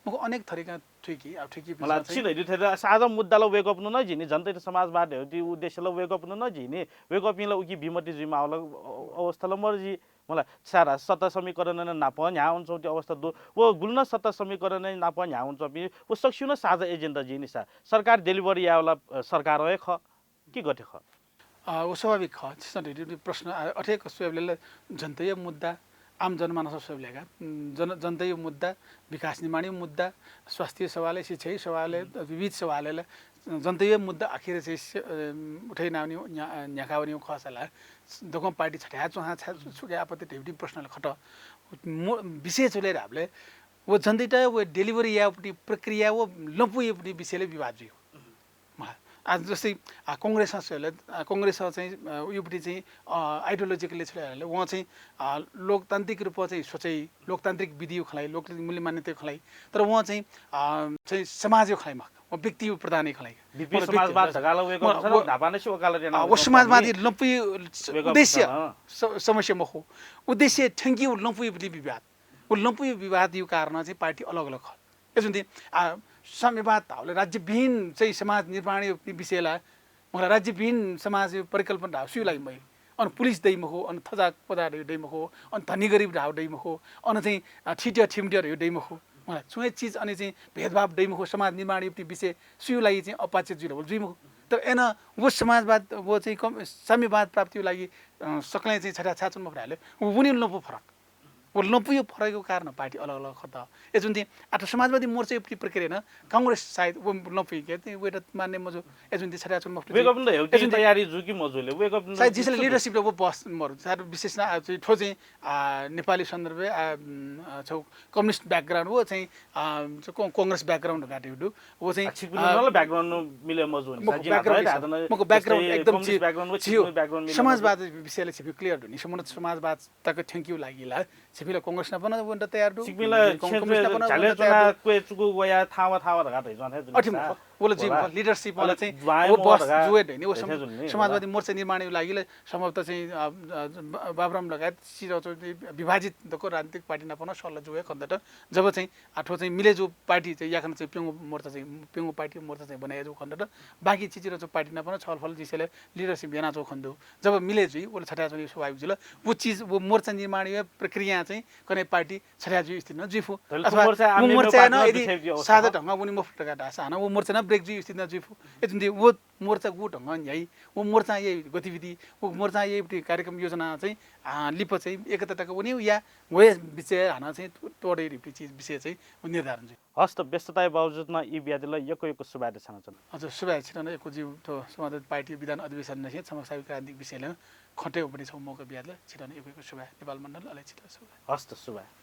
मखु, अनेक थरीका थुइकी, आ, थुइकी मला पिसं चाहिँ छि धइदु थेर साझा मुद्दा ल वेकपनु न जिनि, जनता समाजवाद हेउति उद्देश्य ल वेकपनु न जिनि, वेकपिं ल उकी विमति जुइमावल अवस्था ल मर जि, मला सारा सत्ता समीकरण न नाप न्ह्यावन चौति अवस्था दु। व गुल न सत्ता समीकरण नाप न्ह्यावन चौपि, व सक्सिउ न साझा agenda जिनि सा। सरकार deliver यावला, अ, सरकार हे ख, कि गथे ख? अ, व स्वाभाविक ख। छिसं धइदु प्रश्न, आ, अथे क स्वयेबले जनताया मुद्दा, आम जनमानस स्वयेबलेका, उम्, जन-, जनताया मुद्दा, विकास निर्माणी मुद्दा, स्वास्थ्य सवाल, शिक्षा सवाल, विविध सवाल, जनताया मुद्दा आखिर चाहिँ से-, अ, उठे नावनी न्या-, न्याकावनी खसला, दकं पार्टी छथ्या चुहा छा-, छु-, छुके आपत्ति धइबुटी प्रश्नले खट। मो-, विषय चुले धाबले, व जनताया व delivery यापति प्रक्रिया व लँपुयापति विषयले विवाद जुइ। मला। आज जस्तै, आ, कांग्रेस स्वयेबले, आ, कांग्रेस चाहिँ, आ, उयुपति चाहिँ, आ, ideologically छुले वं चाहिँ, आ, लोकतान्त्रिक रूपं चाहिँ सोचै, लोकतान्त्रिक विधि खलाई, लोकतान्त्रिक मूल्य मान्यता खलाई। तर वं चाहिँ, आ, चाहिँ समाज खलाई मखु, व व्यक्ति प्रधान खलाई। बिपि समाजवाद धकाल वेकप व समाजवादी लँपुइ उद्देश्य स-, समस्या मखु। उद्देश्य थ्यंकी व लँपुइ विवाद। व लँपुइ विवाद यु कारण चाहिँ पार्टी अलग अलग खल। एजुन्ति, आ, साम्यवाद धावले राज्यविहीन चाहिँ समाज निर्माण विषय ला, मतलब राज्यविहीन समाज परिकल्पना धाव सुयु लागि मै। अन पुलिस दै मखु, अन थजा पदा दै मखु, अन धनी गरिब धाव दै मखु, अन चाहिँ, आ, ठिटिया ठिमटिया दै मखु। मतलब छुए चिज अनि चाहिँ भेदभाव दै मखु, समाज निर्माण विषय सुयु लागि चाहिँ अपाचे जुइल जुइ मखु। तर एन व समाजवाद, व चाहिँ कम-, साम्यवाद प्राप्ति लागि, अ, सकलें चाहिँ छथ्या छाचुन मफराले, व उनी लँपु फरक। व लँपुयो फरकको कारण पार्टी अलग अलग खत। एजुन्ति आठ समाजवादी मोर्चा प्रक्रिया न कांग्रेस सायद व लँपुयो के, वेट मान्य मजु। एजुन्ति छथ्या चुन मफु। वेकप न हेउति तयारी जुकी मजुले, वेकप न सायद जिसले leadership व बस मरु। सायद विशेष न, आ, चाहिँ ठो चाहिँ, आ, नेपाली सन्दर्भे, आ, उम्, आ, छौ communist background व चाहिँ, आ, चाहिँ को-, कांग्रेस background गाटे दु। व चाहिँ, आ, छिकपिनि नल background मिले मजु नि। मको background एकदम जस्तै एकदम communist background व छिकपिनि background मिले मजु। समाजवाद विषयले छिपि clear दु नि। समाजवाद तक थ्यंकिउ लागि ला छिपिला कांग्रेस न पन वन्त तयार दु। छिपिला कम-, कम्युनिस्ट न पन वन्त तयार दु। क्वे चुकु वया थावा थावा धका धइ जन है। अठिम वल जिम leadership वाला चाहिँ व बस जुए धइ नि, व सम-, समाजवादी मोर्चा निर्माण लागि ला सम्भवतः चाहिँ, अ, अ, ब-, बाबुराम लगायत सिर चाहिँ विभाजित दको राजनीतिक पार्टी न पन सल्लाह जुए खन्दत। जब चाहिँ आठो चाहिँ मिले जु पार्टी चाहिँ याकन चाहिँ प्यंगु मोर्चा चाहिँ प्यंगु पार्टी मोर्चा चाहिँ बनाए जु खन्दत। बाकी चिचिर चाहिँ पार्टी न पन छलफल जिसेले leadership याना जु खन्दु। जब मिले जुइ, वल छथ्या चाहिँ स्वाभाविक जुल। वो चिज, वो मोर्चा निर्माण या प्रक्रिया चाहिँ कने पार्टी छथ्या जुइ स्थिति न जुइफु। अथवा वो मोर्चा न यदि साझा ढंग उनी मफुत का दासा न वो मोर्चा न break जुइ स्थिति न जुइफु। एतुन्दी वो मोर्चा गु ढंग न्याइ, वो मोर्चा या गतिविधि, वो मोर्चा या कार्यक्रम योजना चाहिँ, आ, लिप चाहिँ एकता तक उनी या वय विषय हाना चाहिँ तोडे रिपि चिज विषय चाहिँ निर्धारण जुइ। हस्त व्यस्तताया बावजुद न ई बियादिल यक्व यक्व सुभाय् देछाना चन। हजुर, सुभाय् छिटन यक्व जिउ थो समाजवादी पार्टी विधान अधिवेशन नसे समस्या क्रान्ति विषयले खटे उपरि छौ मौका बियादिल छिटन यक्व यक्व सुभाय् नेपाल मण्डल अले छिटन सुभाय्। हस्त सुभाय्।